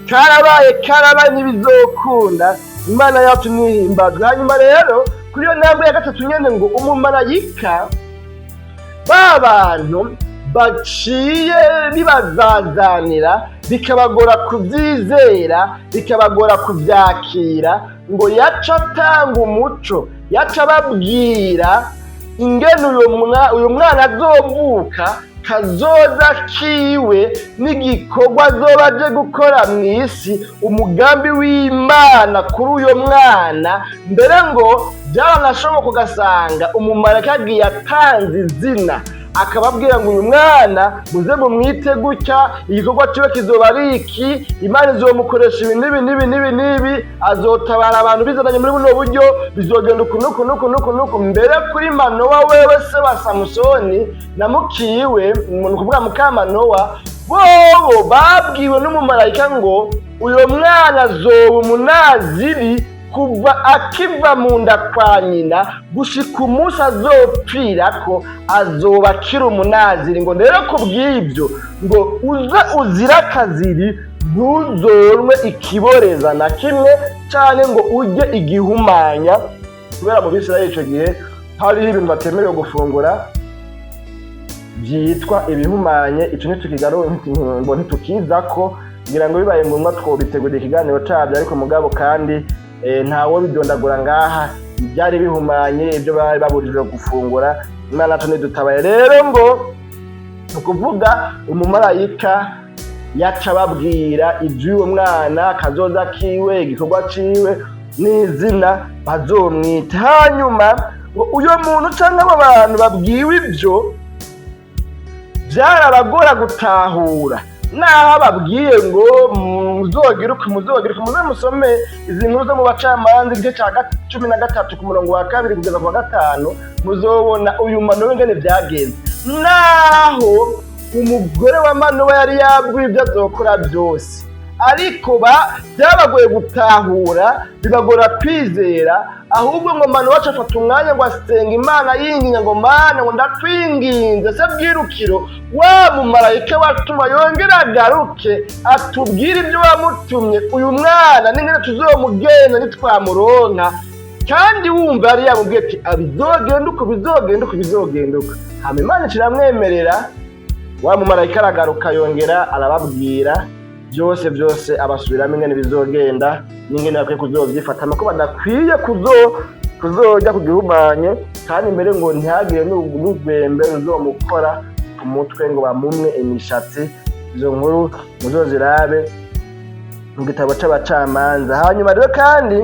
karabaye, karabaye, ntibizokunda. Imana yacu nihimbazwe. Hanyuma rero kuri iyo ntambwe ya gatatu nyene, ngo umumarayika ba bantu baciye bibazazanira, bikabagora kubyizera, bikabagora kubyakira, ngo yaca atanga umuco, yaca ababwira ingene uyu mwana azovuka, kazoza kiwe n'igikorwa azoba aje gukora mu isi, umugambi w'Imana kuri uyo mwana. Mbere ngo byaranashoboka ugasanga umumarayika agiye atanze izina, akababwira ngo uyu mwana muze mumwite gutya, igikorwa kiwe kizoba ari iki, Imana izomukoresha ibi n'ibi n'ibi n'ibi n'ibi, azotabara abantu bizananye muri buno buryo, bizogenda uku n'uku n'uku n'uku n'uku. Mbere kuri Manowa wewe se wa Samusoni na mukiwe, ni ukuvuga muka Manowa, bobo babwiwe n'umumarayika ngo uyo mwana azoba umunaziri kuva akiva mu nda kwa nyina gushika umunsi azopfirako, azoba akiri umunaziri. Ngo rero ku bw'ibyo ngo uze uzire akaziri, ntuzonwe ikiboreza na kimwe canke ngo urye igihumanya, kubera mu Bisirayeli ico gihe hariho ibintu batemerewe gufungura byitwa ibihumanye. Ico ngo ntitukizako, ngira ngo bibaye ngombwa twobitegurira ikiganiro cabyo, ariko mugabo kandi ntawo bidondagura ngaha ibyari bihumanye, ibyo bari babujijwe gufungura. Imana naco ntidutabaye. Rero ngo ni ukuvuga umumarayika yaca ababwira iby'uwo mwana, kazoza kiwe, igikorwa ciwe n'izina bazomwita. Hanyuma ngo uyo muntu canke abo bantu babwiwe ibyo byarabagora gutahura, naho ababwiye ngo muzogire uku, muzogire uku. Muze musome izi nkuru zo mu Bacamanza, igice ca 13 ku murongo wa 2 kugeza ku wa 5, muzobona uyu Manowa ingene vyagenze, naho umugore wa Manowa yari yabwiwe ibyo azokora byose, ariko byabagoye gutahura, bibagora kwizera. Ahubwo ngo Manowa aca afata umwanya ngo asenga Imana, yinginga ngo: "Mana," ngo, "ndakwinginze se bwirukiro wa mumarayika watuma yongera agaruke atubwire ibyo wamutumye, uyu mwana n'ingene tuzomugenza nitwamuronka." Kandi wumva yari yamubwiye ati bizogenda uko, bizogenda uko, bizogenda uko. Hama Imana iramwemerera, wa mumarayika aragaruka, yongera arababwira byose byose, abasubiramo ingene bizogenda n'ingene bakwiye kuzovyifatamo, ko badakwiye kuzojya ku gihumanye, kandi mbere ngo ntihagire n'urwembe ruzomukora ku mutwe, ngo bamumwe imishatsi. Izo nkuru muzozirabe mu gitabo c'Abacamanza. Hanyuma rero kandi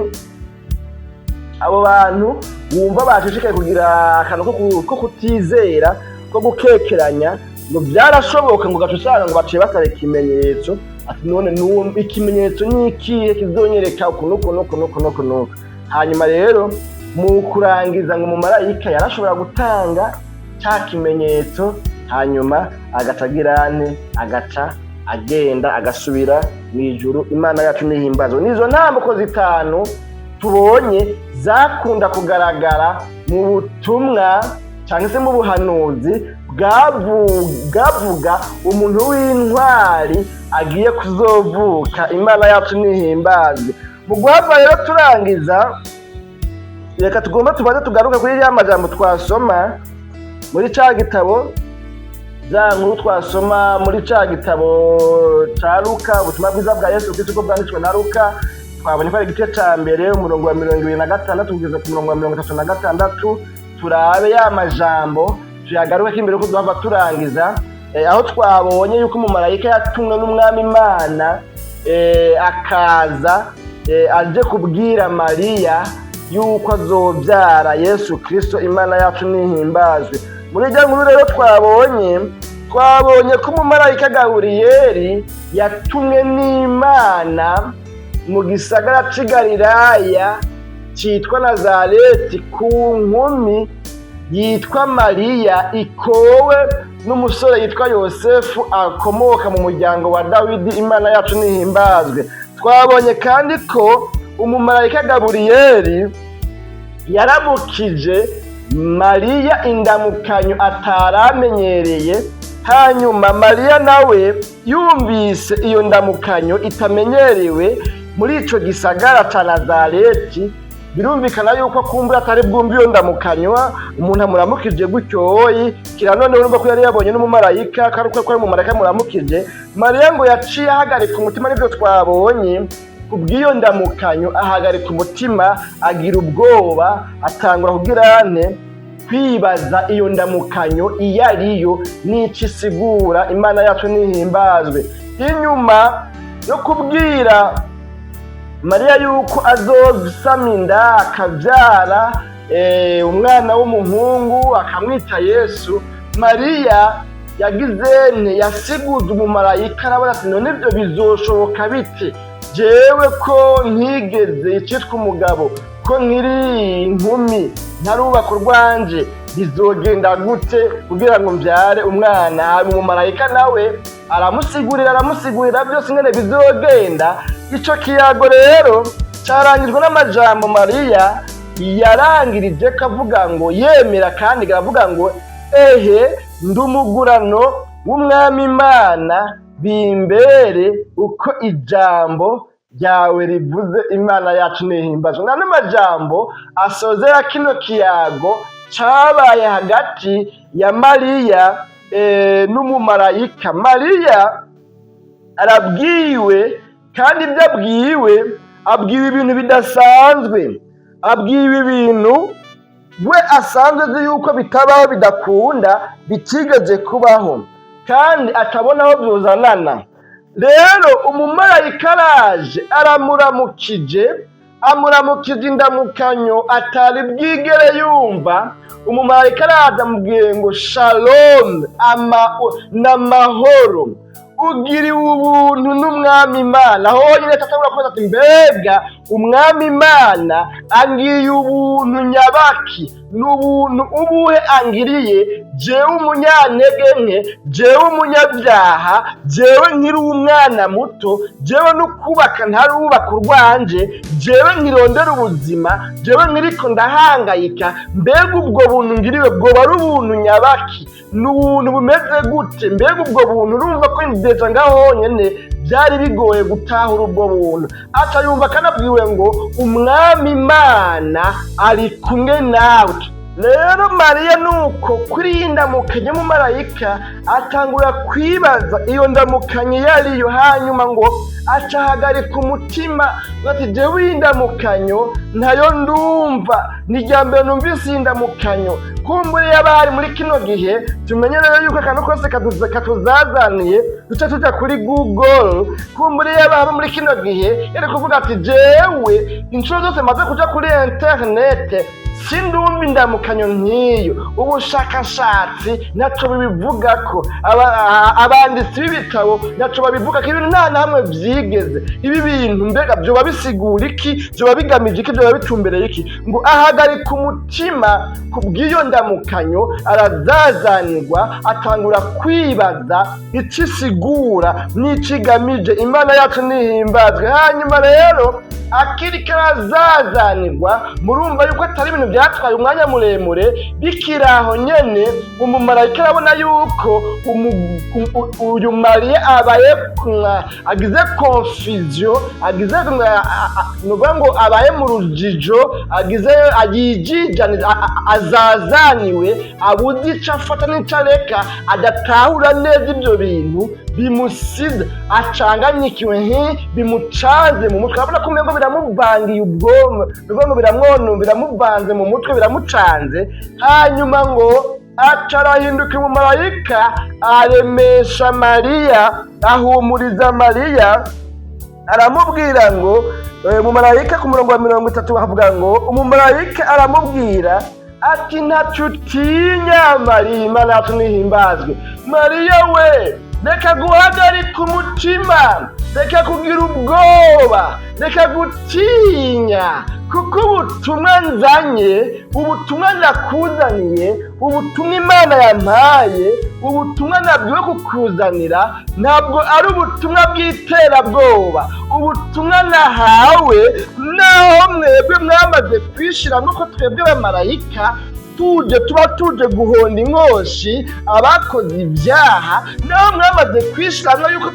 abo bantu wumva bashishikaye kugira akantu ko kutizera, ko gukekeranya, ngo byarashoboka ngo gaca usanga ngo baciye basaba ikimenyetso, ati: "None ikimenyetso ni ikihe kizonyereka uku n'uku n'uku n'uku n'uku n'uku?" Hanyuma rero mu kurangiza ngo umumarayika yarashobora gutanga ca kimenyetso, hanyuma agaca agira ane, agaca agenda agasubira mu ijuru. Imana yacu nihimbazwe. Nizo ntambuko zitanu. Tubonye zakunda kugaragara mu butumwa cyangwa se mu buhanuzi bwavuga umuntu w'intwari agiye kuzovuka. Imana yacu nihimbazwe. Mu guhava rero turangiza, reka tugomba tubanze tugaruke kuri ya majambo twasoma muri ca gitabo, za nkuru twasoma muri ca gitabo ca Luka, ubutumwa bwiza bwa Yesu Kristo uko bwanditswe na Luka. Twabonye ko ari igice ca mbere, umurongo wa 26 kugeza ku murongo wa 36. Turabe ya majambo, tuyagarukeko imbere ko duhava turangiza, aho twabonye yuko umumarayika yatumwe n'Umwami Imana, akaza aje kubwira Mariya yuko azobyara Yesu Kristo. Imana yacu nihimbazwe. Muri irya nkuru rero twabonye ko umumarayika Gaburiyeri yatumwe n'Imana mu gisagara c'i Galilaya cyitwa Nazareti, ku nkumi yitwa Mariya ikowe n'umusore yitwa Yosefu akomoka mu muryango wa Dawidi. Imana yacu nihimbazwe. Twabonye kandi ko umumarayika Gaburiyeri yaramukije Mariya indamukanyo ataramenyereye. Hanyuma Mariya nawe yumvise iyo ndamukanyo itamenyerewe muri ico gisagara ca Nazareti, birumvikana yuko kumbura atari bwumve iyo ndamukanyo umuntu amuramukije gutyoyi kira. None urumva ko yari yabonye n'umumarayika, ko ari ko ari umumarayika amuramukije. Mariya ngo yaciye ahagarika umutima, nibyo twabonye. Kubw'iyo ndamukanyo ahagarika umutima, agira ubwoba, atangura kugira ane kwibaza iyo ndamukanyo iyo ariyo n'icyo isigura. Imana yacu nihimbazwe. Inyuma yo kubwira Mariya yuko azosama inda akabyara umwana w'umuhungu akamwita Yesu, Mariya yagize nte? Yasiguze umumarayika, arabaza ati: "None ibyo bizoshoboka bite, jewe ko ntigeze icitwa umugabo, ko nkiri inkumi ntarubaka urwanje? Bizogenda gute kugira ngo mbyare umwana?" Hanyuma umumarayika nawe aramusigurira byose ingene bizogenda. Ico kiyago rero carangijwe n'amajambo Mariya yarangirije ko avuga ngo yemera, kandi aravuga ngo: "Ehe, ndi umugurano w'Umwami Imana, bimbere uko ijambo ryawe rivuze." Imana yacu nihimbazwe. N'ano majambo asozera kino kiyago cabaye hagati ya Mariya n'umumarayika. Mariya arabwiwe, kandi ibyo abwiwe, abwiwe ibintu bidasanzwe, abwiwe ibintu we asanzwe azi yuko bitabaho, bidakunda, bitigeze kubaho, kandi atabona aho byuzanana. Rero umumarayika araje aramuramukije, amuramukije indamukanyo atari bwigere yumva. Umumarayika araza amubwiye ngo: "Shalom, n'amahoro, ugiriwe ubuntu n'Umwami Imana." Aho honyine atatangura kubaza ati: "Mbega Umwami Imana angiriye ubuntu nyabaki? Ni ubuntu ubuhe angiriye, jewe umunyantege nke, jewe umunyabyaha, jewe nkiri umwana muto, jewe no kubaka ntarubaka urwanje, jewe nkirondera ubuzima, jewe nkiriko ndahangayika? Mbega ubwo buntu ngiriwe bwoba ari ubuntu nyabaki? Ni ubuntu bumeze gute? Mbega ubwo buntu?" Urumva ko déjà ngaho honyine byari bigoye gutahura ubwo buntu. Aca yumva kanabwiwe ngo Umwami Imana ari kumwe nawe. Rero Mariya nuko kuri iyi ndamukanyo y'umumarayika atangura kwibaza iyo ndamukanyo iyo ariyo. Hanyuma ngo aca ahagarika umutima ati: "Jewe iyi ndamukanyo ntayo ndumva, ni irya mbere numvise iyi ndamukanyo." Kumbure y'abari muri kino gihe, tumenye rero yuko akantu kose katuzazaniye duca tuja kuri Google. Kumbure y'abari muri kino gihe yari kuvuga ati: "Jewe inshuro zose maze kuja kuri interinete sindumva indamukanyo nk'iyo. Ubushakashatsi ntaco bibivugako, abanditsi b'ibitabo ntaco babivugako, ibintu nta na hamwe vyigeze ibi bintu. Mbega vyoba bisigura iki? Vyoba bigamije iki? Vyoba bitumbereye iki?" Ngo ahagarika umutima kubw'iyo ndamukanyo, arazazanirwa, atangura kwibaza ico isigura n'ico igamije. Imana yacu nihimbazwe. Hanyuma rero Akiriko arazazanirwa, murumva yuko atari ibintu byatwaye umwanya muremure. Bikiri aho nyene, umumarayika arabona yuko uyu Mariya abaye agize confusion, agize ni ukuvuga ngo abaye mu rujijo, agize yijijaniza, azazaniwe, abuze ico afata n'ico areka, adatahura neza ibyo bintu bimusize, acanganyikiwe, bimucanze mu mutwe. Urabona ko umengo biramuvangiye ubwonko, ni ukuvuga ngo biramwonu, biramuvanze mu mutwe, biramucanze. Hanyuma ngo aca arahinduka, umumarayika aremesha Mariya, ahumuriza Mariya, aramubwira ngo umumarayika ku murongo wa 30 bavuga ngo umumarayika aramubwira ati: "Ntacyo utinya, Mariya." Imana yacu nihimbazwe. "Mariya we, reka guhagarika umutima, reka kugira ubwoba, reka gutinya, kuko ubutumwa nzanye, ubutumwa nakuzaniye, ubutumwa Imana yampaye, ubutumwa nabwiwe kukuzanira, ntabwo ari ubutumwa bw'iterabwoba. Ubutumwa nahawe, naho mwebwe mwamaze kwishyiramo ko twebwe bamarayika tuje tuba tuje guhonda inkoshi abakoze ibyaha, naho mwamaze kwishyiramo yuko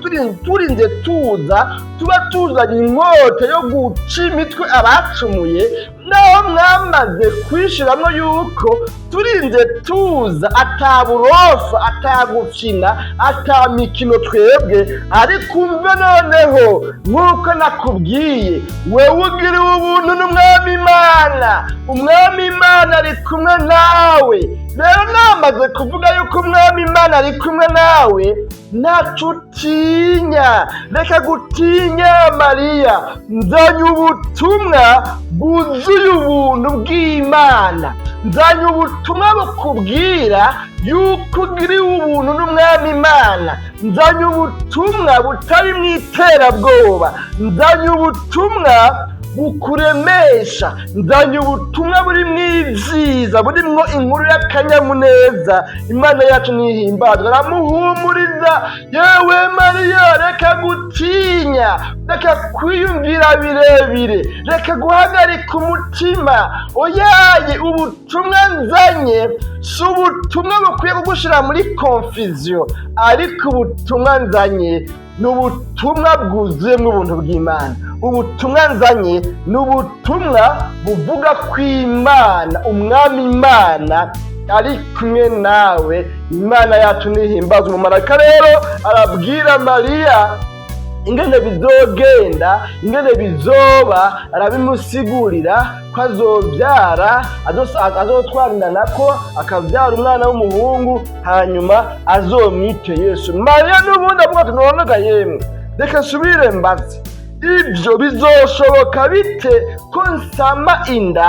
turinze tuza tuba tuzanye inkota yo guca imitwe abacumuye, naho mwamaze kwishyiramo yuko turinze tuza ataburofa, atagukina, atamikino twebwe, ariko umve noneho, nk'uko nakubwiye, wewe ugiriwe ubuntu n'Umwami Imana, Umwami Imana ari kumwe nawe. Rero namaze kuvuga yuko Umwami Imana ari kumwe nawe, ntacyo utinya, reka gutinya. Mariya, nzanye ubutumwa bwuzuye ubuntu bw'Imana, nzanye ubutumwa bukubwira yuko ugiriwe ubuntu n'Umwami Imana, nzanye ubutumwa butari mu iterabwoba, nzanye ubutumwa bukuremesha, nzanye ubutumwa buri mu ibyiza, burimwo inkuru y'akanyamuneza. Imana yacu nihimbazwa." Aramuhumuriza: "Yewe Mariya, reka gutinya, reka kwiyumvira birebire, reka guhagarika umutima. Oyaye, ubutumwa nzanye si ubutumwa bukwiye kugushyira muri confusion, ariko ubutumwa nzanye ni ubutumwa bwuzuyemo ubuntu bw'Imana. Ubutumwa nzanye ni ubutumwa buvuga ko Imana, Umwami Imana, ari kumwe nawe." Imana yacu nihimbaza. Umumarayika rero arabwira Mariya ingene bizogenda, ingene bizoba, arabimusigurira ko azobyara, azotwara inda, nako akabyara umwana w'umuhungu, hanyuma azomwite Yesu. Mariya n'ubundi avuga ati: "Nonaga yemwe, reka nsubire mbaze, ibyo bizoshoboka bite ko nsama inda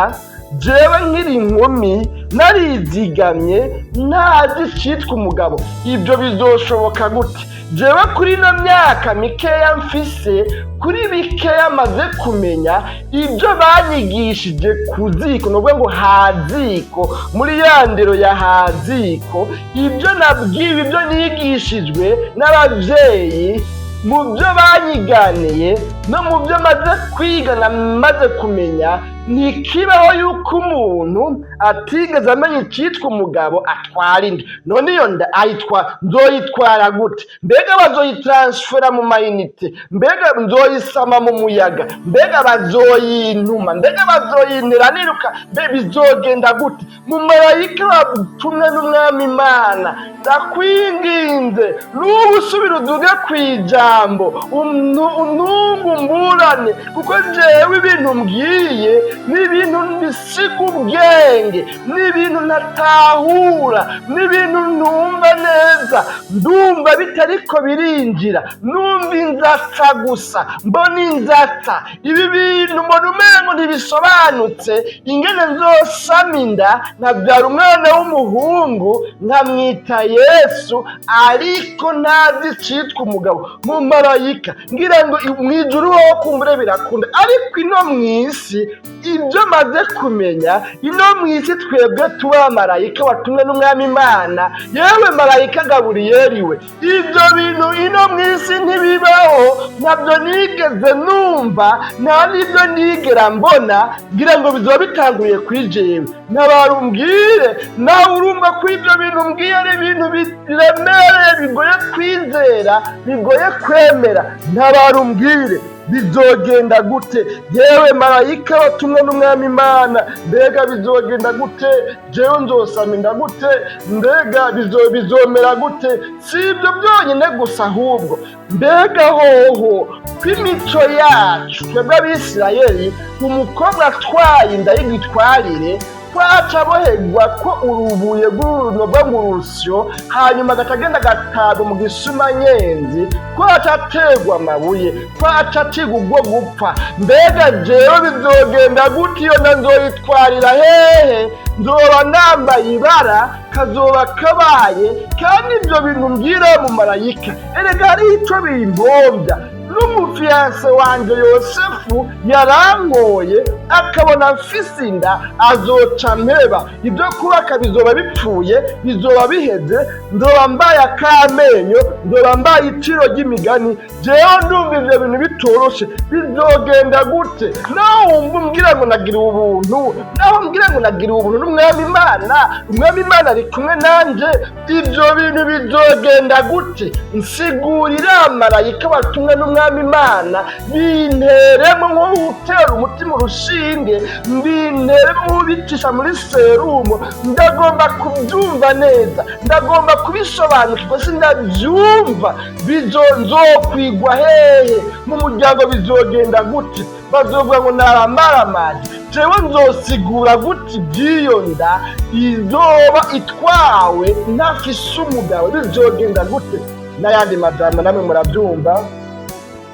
jewe nkiri inkumi, narizigamye, ntazi icitwa umugabo? Ibyo bizoshoboka gute? Jewe kuri ino myaka mikeya mfise, kuri bikeya maze kumenya, ibyo banyigishije ku ziko, ni ukuvuga ngo haziko, muri ya ndero ya haziko, ibyo nabwiwe, ibyo nigishijwe n'ababyeyi, mu byo banyiganiye no mu byo maze kwiga na maze kumenya, ntikibaho yuko umuntu atigeze amenya icyitwa umugabo atwara inda. None iyo nda ayitwa nzoyitwara gute? Mbega bazoyitaransifera mu mayinite? Mbega nzoyisama mu muyaga? Mbega bazoyintuma? Mbega bazoyintera niruka? Mbe bizogenda gute? Mu marayika watumwe n'Umwami Imana, ndakwinginze, n'ubu usubira uduge ku ijambo, untungu mburane, kuko jewe ibintu mbwiye ni ibintu bisiga ubwenge, ni ibintu ntatahura, ni ibintu ntumva neza. Ndumva bitariko birinjira, numva inzatsa gusa, mbona inzatsa. Ibi bintu mbona umengo ntibisobanutse, ingene nzosama inda nkabyara umwana w'umuhungu nkamwita Yesu, ariko ntazi icitwa umugabo. Mu marayika, ngira ngo mu ijuru ho kumva." Kumbure birakunda, ariko ino mw'isi, ibyo maze kumenya ino mw'isi, twebwe tuba marayika watumwe n'Umwami Imana, yewe marayika Gaburiyeri we, ibyo bintu ino mw'isi ntibibaho. Ntabyo nigeze numva, nta n'ibyo nigera mbona. Ngira ngo bizoba bitanguye kuri jewe. Ntabara umbwire nawe, urumva ko ibyo bintu mbwiye ari ibintu biremereye, bigoye kwizera, bigoye kwemera. Ntabara umbwire, bizogenda gute, yewe marayika watumwe n'Umwami Imana? Mbega bizogenda gute? Jewe nzosama inda gute? Mbega bizomera gute? Si ibyo byonyine gusa, ahubwo mbega hoho kw'imico yacu twebwe Abisirayeli, umukobwa atwaye inda y'igitwarire kwaca aboherwa ko urubuye rw'urunoga mu rusyo, hanyuma agaca agenda agatabwa mu gisumanyenzi, kwaca aterwa amabuye, kwaca acigwa ubwo gupfa. Mbega jewe bizogenda gute? Iyo nda nzoyitwarira hehe? Nzoba nambaye ibara, kazoba kabaye. Kandi ibyo bintu mbwira mu marayika, erega hariho ico bimpombya. N'umufiancé wanje Yosefu yarangoye, akabona mfise inda, azoca mpeba. Ibyo kubaka bizoba bipfuye, bizoba biheze. Nzoba mbaye akamenyo, nzoba mbaye iciro ry'imigani. Jewe ndumva ivyo bintu bitoroshe. Bizogenda gute? Naho wumva umbwira ngo nagiriwe ubuntu, naho umbwira ngo nagiriwe ubuntu n'Umwami Imana, Umwami Imana ari kumwe nanje, ivyo bintu bizogenda gute? Nsigurira, marayika watumwe n'Umwami Imana. Binteremo nk'utera umutima urushinge, mbinteremo nk'ubicisha muri serumu. Ndagomba kubyumva neza, ndagomba kubisobanukirwa. Sindabyumva. Bizo nzokwigwa hehe mu muryango? Bizogenda gute? Bazovuga ngo naramaramaje. Jewe nzosigura gute iby'iyo nda izoba itwawe ntafise umugabo? Bizogenda gute? N'ayandi majambo namwe murabyumva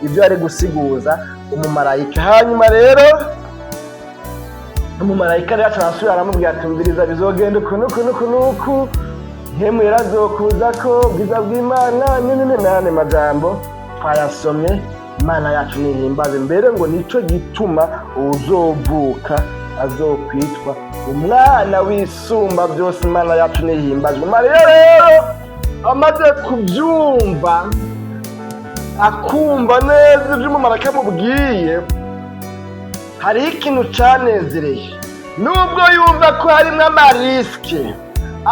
ibyo ari gusiguza umumarayika. Hanyuma rero umumarayika rero arasubira aramubwira ati: "Umviriza, bizogenda uku n'uku n'uku n'uku. Mpwemu Yera azokuza ko ubwiza bw'Imana nini." N'ayandi majambo twayasomye. Imana yacu nihimbaze. Mbere ngo nico gituma uzovuka azokwitwa Umwana w'Isumba Byose. Imana yacu nihimbazwe. Mariya rero amaze kubyumva, akumva neza ibyo umumarayika amubwiye, hariho ikintu canezereye. Nubwo yumva ko harimo amarisques,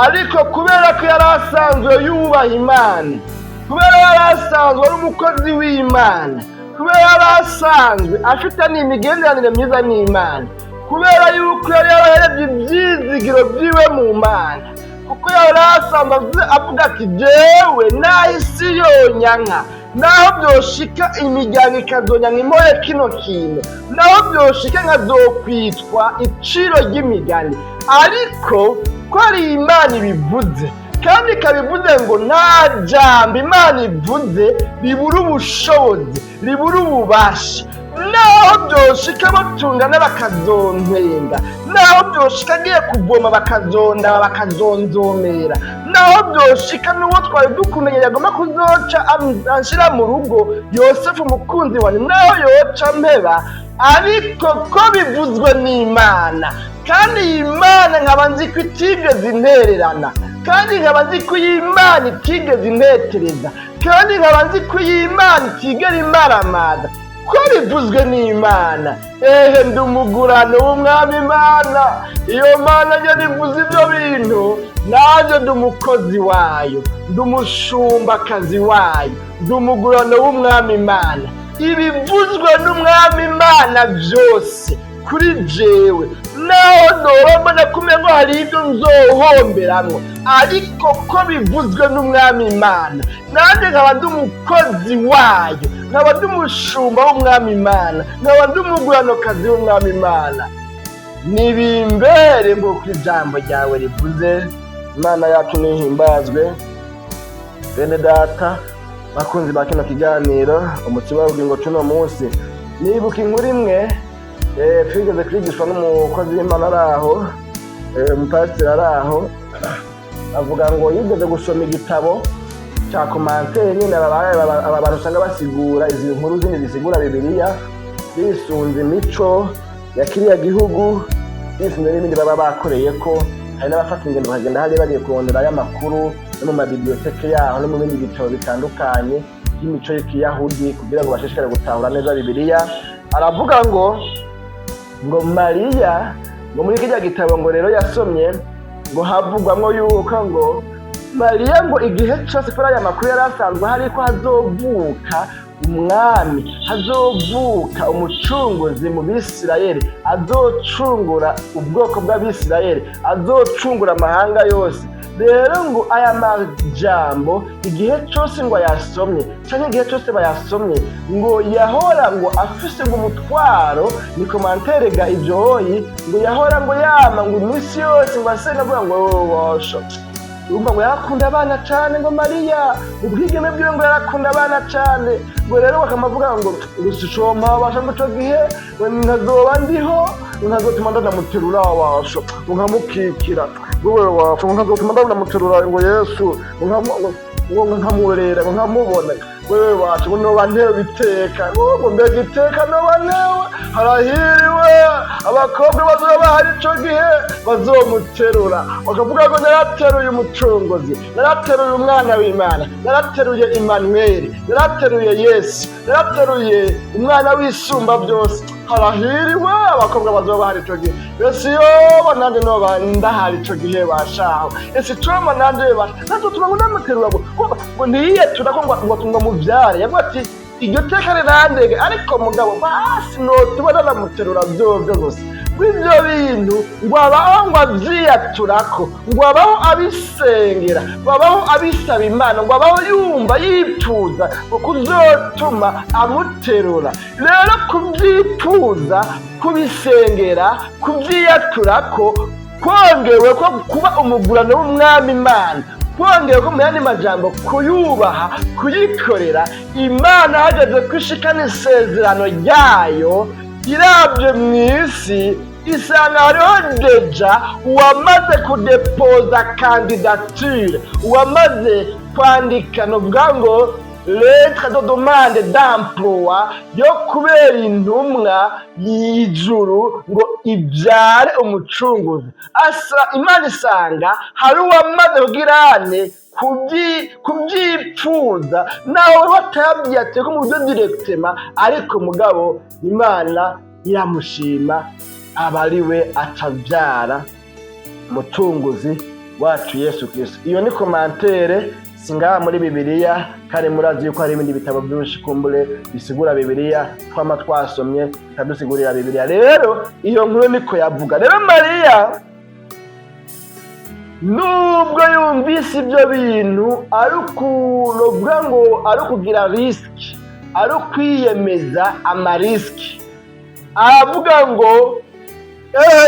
ariko kubera ko yari asanzwe yubaha Imana, kubera yari asanzwe ari umukozi w'Imana, kubera yari asanzwe afite n'imigenderanire myiza n'Imana, kubera yuko yari yaraherebye ibyizigiro byiwe mu Mana, kuko yari asanzwe avuga ati: "Jewe naho isi yonyanka, naho byoshika imiryango ikazonyanka imoye kino kintu, naho byoshika nkazokwitwa iciro ry'imigani, ariko ko ari Imana ibivuze, kandi ikabivuze ngo nta jambo Imana ivuze ribura ubushobozi, ribura ububasha, naho byoshika batungana bakazontenga, naho byoshika agiye kuvoma bakazondaba, bakazonzomera, naho byoshika n'uwo twari dukundanye yagomba kuzoca anshira mu rugo, Yosefu umukunzi wanjye, naho yoca mpeba, ariko ko bivuzwe n'Imana, kandi iyi Mana nkaba nzi ko itigeze intererana, kandi nkaba nzi ko iyi Mana itigeze intetereza, kandi nkaba nzi ko iyi Mana itigera imaramaza, ko bivuzwe n'Imana, ehe, ndi umugurano w'Umwami Imana. Iyo Mana njye nivuze ibyo bintu, nanjye ndi umukozi wayo, ndi umushumbakazi wayo, ndi umugurano w'Umwami Imana. Ibivuzwe n'Umwami Imana byose kuri jewe, naho noba mbona kumenya ngo hari ibyo nzohomberamwo, ariko ko bivuzwe n'Umwami Imana, nanjye nkaba ndi umukozi wayo, nkaba ndi umushumba w'Umwami Imana, nkaba ndi umuguranokazi w'Umwami Imana, nibimbere nk'uko ijambo ryawe rivuze." Imana yacu nihimbazwe. Bene data, bakunzi ba kino kiganiro Umutima w'Ubugingo cuno munsi, nibuka inkuru imwe twigeze kwigishwa n'umukozi w'Imana ari aho, umupasiteri ari aho, avuga ngo yigeze gusoma igitabo cya commentaire nyine. Aba bantu usanga basigura izi nkuru zindi zisigura Bibiliya. Bisunze imico ya kiriya gihugu, bisunze n'ibindi baba bakoreye, ko hari n'abafata ingendo bakagenda hariya bagiye kurondera y'amakuru no mu ma bibliothèques yaho no mu bindi bitabo bitandukanye by'imico y'ikiyahudi, kugira ngo bashishikare gutahura neza Bibiliya. Aravuga ngo Mariya, ngo muri kirya gitabo ngo rero yasomye, ngo havugwamwo yuko ngo Mariya ngo igihe cyose, kuri aya makuru yari asanzwe hari ko hazovuka umwami, hazovuka umucunguzi mu Bisirayeli, azocungura ubwoko bw'Abisirayeli, azocungura amahanga yose. Rero ngo aya majambo igihe cyose ngo ayasomye, cyangwa igihe cyose bayasomye, ngo yahora ngo afise ngo umutwaro. Ni commentaire ga ibyoyi. Ngo yahora ngo yama ngo iminsi yose ngo asenga avuga ngo wosho. Urumva ngo yarakunda abana cane. Ngo Mariya ubwigeme bwiwe ngo yarakunda abana cane. Ngo rero bakamavuga ngo gusa basha ngo ico gihe ngo ntazoba ndiho, ngo ntazotuma ndanamuterura washo, ngo nkamukikira, ngo wewe washo, ngo ntazotuma ndanamuterura, ngo Yesu, ngo nkamurera, ngo nkamubona, wewe wacu, ngo noba ntewe iteka, ngo mbega iteka noba ntewe. Harahiriwe abakobwa bazoba bahari ico gihe, bazomuterura, bakavuga ngo narateruye umucunguzi, narateruye umwana w'Imana, narateruye Imanuweli, narateruye Yesu, narateruye umwana w'Isumba byose. Harahiriwe abakobwa bazoba bahari ico gihe. Ese yoba nanje noba ndahari ico gihe bashaho? Ese coma nanje basha natutuma ngo ndamuterura? Ngo ntiyiyatura ko ngo muvyare. Yavuga ati iryo teka rirandege, ariko mugabo basi notuba ndanamuterura vyovyo gusa. Ibyo bintu ngo abaho ngo avyiyaturako, ngo abaho abisengera, ngo abaho abisaba Imana, ngo abaho yumva yipfuza ngo kuzotuma amuterura. Rero kuvyipfuza, kubisengera, kubyiyaturako, kongewe ko kuba umugurano w'umwami Imana, kongewe ko mu yandi majambo kuyubaha, kuyikorera Imana, hageze kwishikana isezerano ryayo, irabye mu isi isanga hariho déjà uwamaze kudepoza candidature, uwamaze kwandika, nuvuga ngo lettre de demande d'emploi yo kubera intumwa y'ijuru ngo ibyare umucunguzi. Asa Imana isanga hari uwamaze kugirane kubyipfuza, nawe batabyiyatiye ko mu buryo directement, ariko mugabo Imana iramushima, aba ari we atabyara umucunguzi wacu Yesu Kristo. Iyo ni commentaire, si ngaha muri Bibiliya, kandi murazi yuko hari ibindi bitabo byinshi kumbure bisigura Bibiliya twama twasomye bikadusigurira Bibiliya. Rero iyo nkuru niko yavuga. Rero Mariya, nubwo yumvise ibyo bintu ari ukuvuga ngo ari ukugira risque, ari ukwiyemeza ama risques, aravuga ngo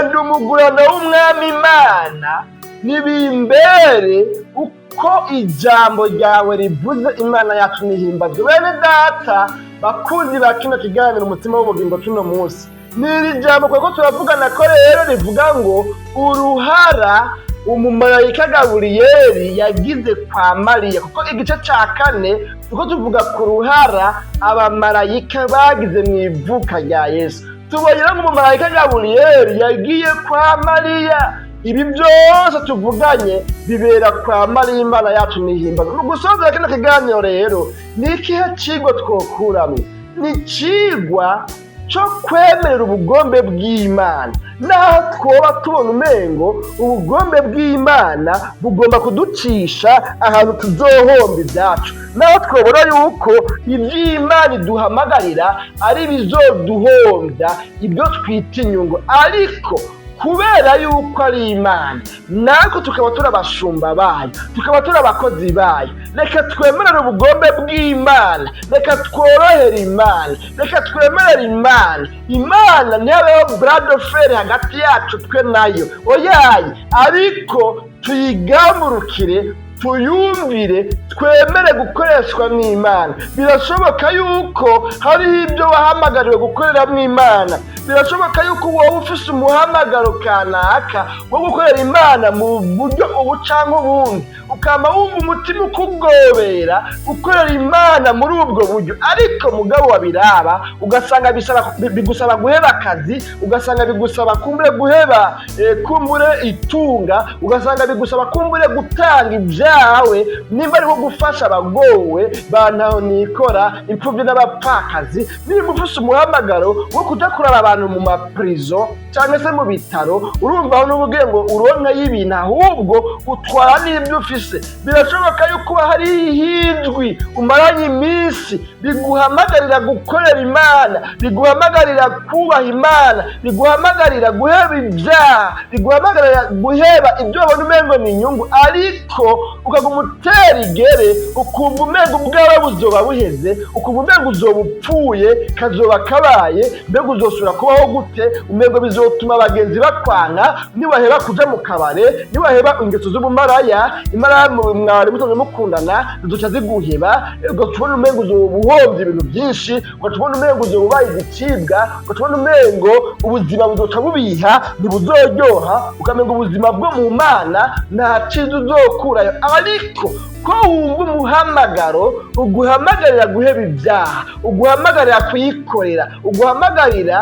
ndi umugurano w'umwami Imana, nibimbere uko ijambo ryawe rivuze. Imana yacu nihimbazwe. Bene data bakunzi ba kino kiganiro Umutima w'Ubugingo, tuno munsi ni iri jambo kuko turavugana ko rero rivuga ngo uruhara umumarayika Gaburiyeli yagize kwa Mariya, kuko igice cya kane tuko tuvuga ku ruhara abamarayika bagize mu ivuka rya Yesu. Tubonye rero ngo umumarayika Gaburiyeli yagiye kwa Mariya. Ibi byose tuvuganye bibera kwa Mariya. Imana yacu nihimbaza. Mu gusoza kino kiganiro rero, ni ikihe cigwa twokuramwo? Ni icigwa cyo kwemerera ubugombe bw'Imana, naho twoba tubona umengo ubugombe bw'Imana bugomba kuducisha ahantu tuzohomba ibyacu, naho twobona yuko iby'Imana iduhamagarira ari ibizoduhombya ibyo twita inyungu, ariko kubera yuko ari Imana, natwe tukaba turi abashumba bayo, tukaba turi abakozi bayo, reka twemerere ubugombe bw'Imana, reka tworohere Imana, reka twemerere Imana. Imana ntihabeho bras de fer hagati yacu twe nayo, oyaye, ariko tuyigamurukire, tuyumvire, twemere gukoreshwa n'Imana. Birashoboka yuko hariho ibyo wahamagariwe gukoreramo Imana. Birashoboka yuko wowe ufise umuhamagaro kanaka wo gukorera Imana mu buryo ubu canke ubundi. Ukama wumva umutima ukugobera gukorera Imana muri ubwo buryo, ariko mugabo wabiraba ugasanga bigusaba guheba akazi, ugasanga bigusaba kumbure guheba kumbure itunga, ugasanga bigusaba kumbure gutanga ibyawe, nimba ari nko gufasha abagowe bantaho nikora, imfubyi n'abapfakazi, nimba ufise umuhamagaro wo kuja kuraba abantu mu maprison cyangwa se mu bitaro, urumva aho n'ubugiye ngo uronke y'ibintu, ahubwo utwara n'ibyo ufise. Birashoboka yuko hari ihindwi umaranye iminsi biguhamagarira gukorera Imana, biguhamagarira kubaha Imana, biguhamagarira guheba ibyaha, biguhamagarira guheba ibyo wabona umengo ni inyungu, ariko ukaguma utera igere, ukumva umengo ubwawe buzoba buheze, ukumva umengo uzoba upfuye, kazoba kabaye, mbega uzosubira kubaho gute? Umengo bizotuma abagenzi bakwanka niwaheba kuja mu kabare, niwaheba ingeso z'ubumaraya, imaraya mwari musanzwe mukundana zizoca ziguheba, ugaca ubona umengo uzoba uhombye ibintu byinshi, ugaca ubona umengo uzoba ubaye igicibwa, ugaca ubona umengo ubuzima buzoca bubiha, ntibuzoryoha, ukamenga ubuzima bwo mu Mana nta ciza uzokurayo. Ariko ko wumva umuhamagaro uguhamagarira guheba ibyaha, uguhamagarira kuyikorera, uguhamagarira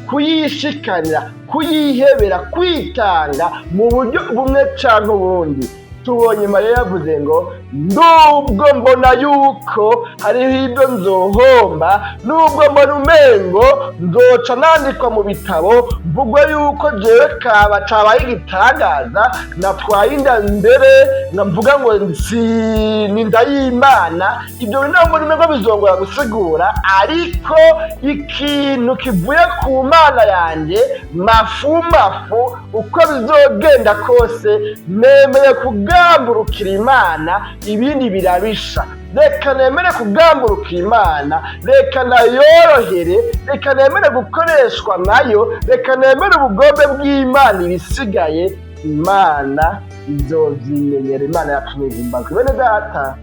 kuyishikanira, kuyihebera, kwitanga mu buryo bumwe canke ubundi, tubonye Mariya yavuze ngo: "Nubwo mbona yuko hariho ibyo nzohomba, nubwo mbona umengo nzoca nandikwa mu bitabo, mvugwe yuko jewe kaba cabaye igitangaza, natwaye inda mbere mvuga ngo ni inda y'Imana, ibyo bintu ntabwo mbona umengo bizongora gusigura, ariko ikintu kivuye ku Mana yanjye, mafu mafu, uko bizogenda kose nemeye kugamburukira Imana, ibindi birabisha. Reka nemere kugamburukira Imana, reka nayorohere, reka nemere gukoreshwa nayo, reka nemere ubugombe bw'Imana, ibisigaye Imana izovyimenyera." Imana yacu nihimbazwe. Bene data,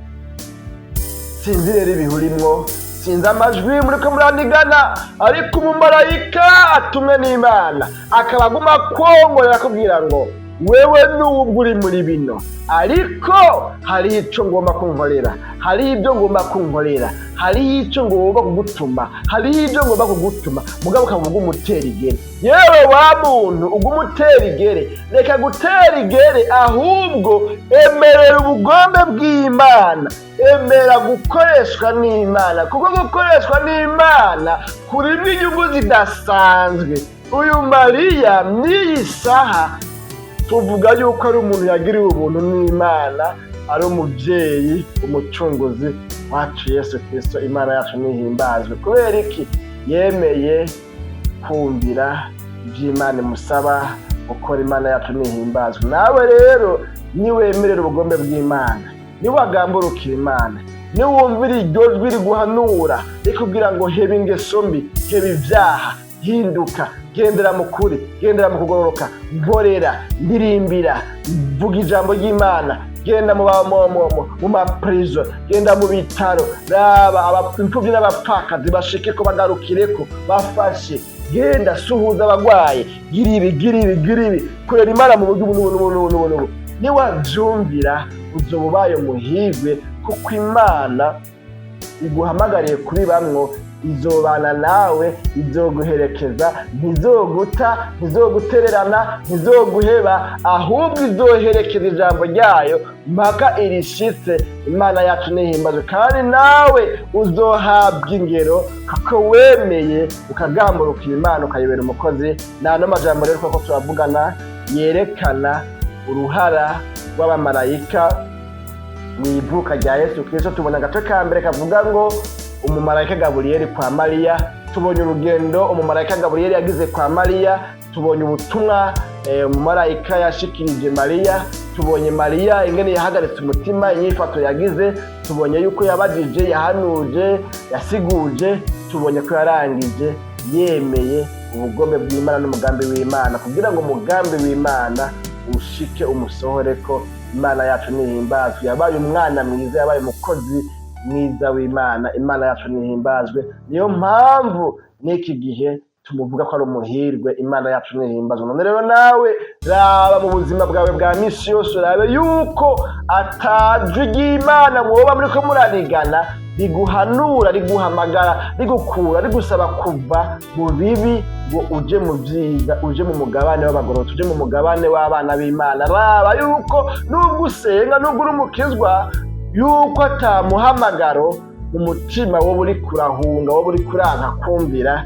sinzi rero ibihurimwo, sinzi amajwi muriko muranigana, ariko umumarayika atumwe n'Imana akaba aguma kwongorera akubwira ngo: "Wewe nubwo uri muri bino, ariko hari ico ngomba kunkorera, hari ibyo ngomba kunkorera, hari ico ngomba kugutuma, hari ibyo ngomba kugutuma." Mugabo ukavuga umutera igere. Yewe wa muntu uguma utera igere, reka gutera igere, ahubwo emerera ubugombe bw'Imana, emera gukoreshwa n'Imana, kuko gukoreshwa n'Imana kurimo inyungu zidasanzwe. Uyu Mariya n'iyi saha tuvuga yuko ari umuntu yagiriwe ubuntu n'Imana, ari umubyeyi umucunguzi wacu Yesu Kirisito. Imana yacu nihimbazwe. Kubera iki? Yemeye kumvira iby'Imana imusaba gukora. Imana yacu nihimbazwe. Nawe rero niwemerera ubugombe bw'Imana, niwagamburukira Imana, niwumvira iryo jwi riguhanura rikubwira ngo: "Heba ingeso mbi, heba ibyaha, hinduka, gendera mu kuri, gendera mu kugororoka, nkorera, ndirimbira, vuga ijambo ry'Imana, genda mu maprison, genda mu bitaro, raba imfuvyi n'abapfakazi, bashike ko bagarukireko, bafashe, genda suhuza abagwaye, gira ibi, gira ibi, gira ibi, korera Imana mu buryo ubu n'ubu n'ubu n'ubu n'ubu n'ubu." Niwavyumvira uzoba ubaye muhigwe, kuko Imana iguhamagariye kubibamwo izobana nawe, izoguherekeza, ntizoguta, ntizogutererana, ntizoguheba, ahubwo izoherekeza ijambo ryayo mpaka irishitse. Imana yacu nihimbazwe. Kandi nawe uzohabwa ingero kuko wemeye ukagamburukira Imana, ukayibera umukozi. Nta majambo rero kuko turavugana yerekana uruhara rw'abamarayika mu ivuka rya Yesu Kristo. Tubona agace ka mbere kavuga ngo umumarayika Gaburiyeli kwa Mariya. Tubonye urugendo umumarayika Gaburiyeli yagize kwa Mariya, tubonye ubutumwa umumarayika yashikirije Mariya, tubonye Mariya ingene yahagaritse umutima, inyifato yagize, tubonye yuko yabajije, yahanuje, yasiguje, tubonye ko yarangije yemeye ubugombe bw'Imana n'umugambi w'Imana kugira ngo umugambi w'Imana ushike, umusohore ko. Imana yacu nihimbazwe. Yabaye umwana mwiza, yabaye umukozi mwiza w'Imana. Imana yacu nihimbazwe. Niyo mpamvu n'iki gihe Tumuvuga ko ari umuhirwe. Imana yacu nihimbazwa. None rero nawe raba mu buzima bwawe bwa misi yose, urabe yuko atajwi ry'Imana mwoba muriko murarigana, riguhanura, riguhamagara, rigukura, rigusaba kuva mu bibi ngo uje mu vyiza, uje mu mugabane w'abagororotsi, uje mu mugabane w'abana b'Imana. Raba yuko nubwo usenga, nubwo uri umukizwa, yuko atamuhamagaro mu mutima wowe uri kurahunga, wowe uri kuranka kumvira,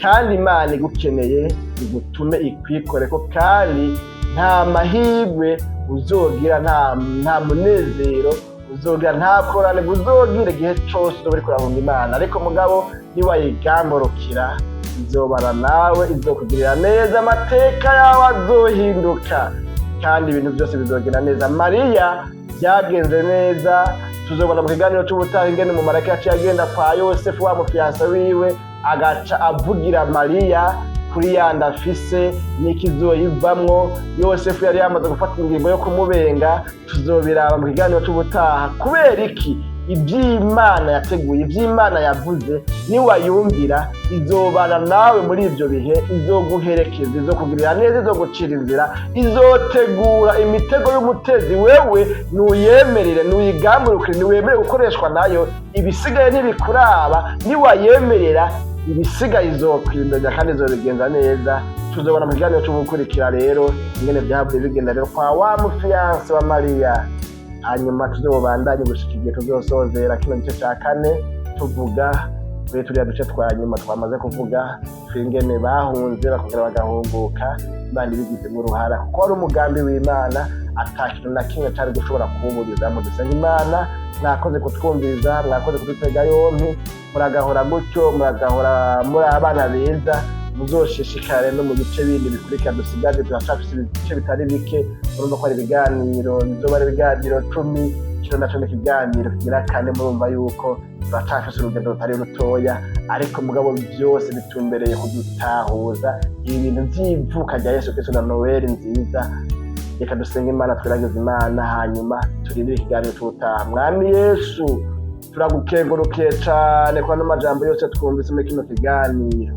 kandi Imana igukeneye igutume ikwikoreko. Kandi nta mahirwe uzogira, nta munezero uzogira, nta korane uzogira igihe cose uzoba uriko urahunga Imana. Ariko mugabo niwayigamburukira, izobana nawe, izokugirira neza, amateka yawe azohinduka kandi ibintu byose bizogenda neza. Mariya byagenze neza. Tuzobona mu kiganiro c'ubutaha ingene umumarayika yaciye agenda kwa Yosefu wa mufiancé wiwe, agaca avugira Mariya kuri ya nda afise n'ikizoyivamwo. Yosefu yari yamaze gufata ingingo yo kumubenga. Tuzobiraba mu kiganiro c'ubutaha. Kubera iki? Ivy'Imana yateguye, ivy'Imana yavuze, niwayumvira izobana nawe muri ivyo bihe, izoguherekeza, izokugirira neza, izogucira inzira, izotegura imitego y'umutezi. Wewe nuyemerere, nuyigamburukire, niwemere gukoreshwa nayo. Ibisigaye ntibikuraba. Niwayemerera, ibisigaye izokwimenya kandi izobigenza neza. Tuzobona mu kiganiro c'ugukurikira rero ingene vyahavuye bigenda rero kwa wa mufiancé wa Mariya. Hanyuma tuzobandanye gushika igihe tuzosozera kino gice ca kane, tuvuga kuri turiya duce twa nyuma twamaze kuvuga, twingene bahunze bakongera bagahunguka, Imana ibigizemo uruhara, kuko wari umugambi w'Imana, ata kintu na kimwe cari gushobora kuwuburizamo. Dusenga Imana. Mwakoze kutwumviriza, mwakoze kudutega yompi. Muragahora gutyo, muragahora muri abana beza. Muzoshishikare no mu bice bindi bikurikira dusigaje. Turacafise ibice bitari bike. Murumva ko ari ibiganiro, bizoba ari ibiganiro 10. Kino naco ni ikiganiro kigira kane. Murumva yuko turacafise urugendo rutari rutoya, ariko mugabo byose bitumbereye kudutahuza ibi bintu vy'ivuka rya Yesu Kristo na Noweli nziza. Reka dusenge Imana, twiragize Imana, hanyuma turindire ikiganiro c'ubutaha. Mwami Yesu, turagukengurukiye cane kwa ano majambo yose twumvise muri kino kiganiro.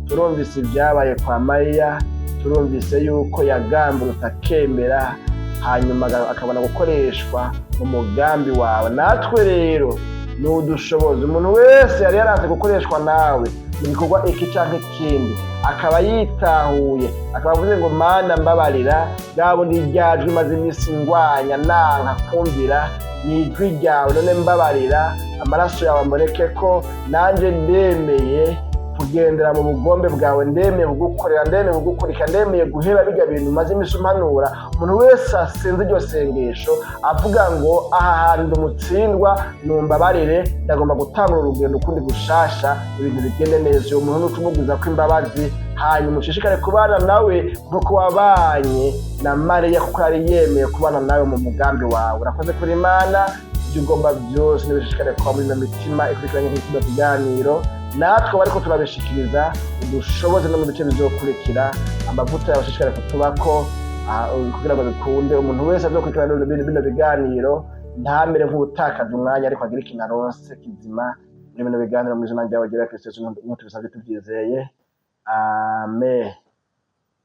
Turumvise ibyabaye kwa Mariya, turumvise yuko yagamburutse akemera, hanyuma akabona gukoreshwa mu mugambi wawe. Natwe rero nudushoboza, umuntu wese yari yaranze gukoreshwa nawe mu gikorwa iki canke ikindi, akaba yitahuye, akaba avuze ngo: "Mana, mbabarira, bwa bundi rya jwi maze iminsi ngwanya nanka kumvira ni ijwi ryawe. None mbabarira, amaraso yawe amureke ko nanjye ndemeye kugendera mu bugombe bwawe, ndemeye kugukorera, ndemeye kugukurikira, ndemeye guheba bijya bintu maze iminsi umpanura." Umuntu wese asenze iryo sengesho avuga ngo: "Aha hantu umutsindwa, numbabarire, ndagomba gutangura urugendo ukundi gushasha, ibintu bigende neza," uwo muntu nucumuguza ko imbabazi, hanyuma ushishikare kubana nawe nk'uko wabanye na Mariya, kuko yari yemeye kubana nawe mu mugambi wawe. Urakoze kuri Imana. Ibyo ugomba byose nibishishikare kuba muri ino mitima ikurikiranye kuri kino kiganiro, natwe bariko turabishikiriza. Udushoboze no mu bice bizokurikira, amavuta yawe ashishikare kutubako, kugira ngo bikunde umuntu wese azokurikirana bino biganiro ntamere nk'utakaje umwanya, ariko agire ikintu aronse kizima muri bino biganiro. Mu izina ryawe ryera Kristo Yesu, nk'uko tubisabye tubyizeye, amen.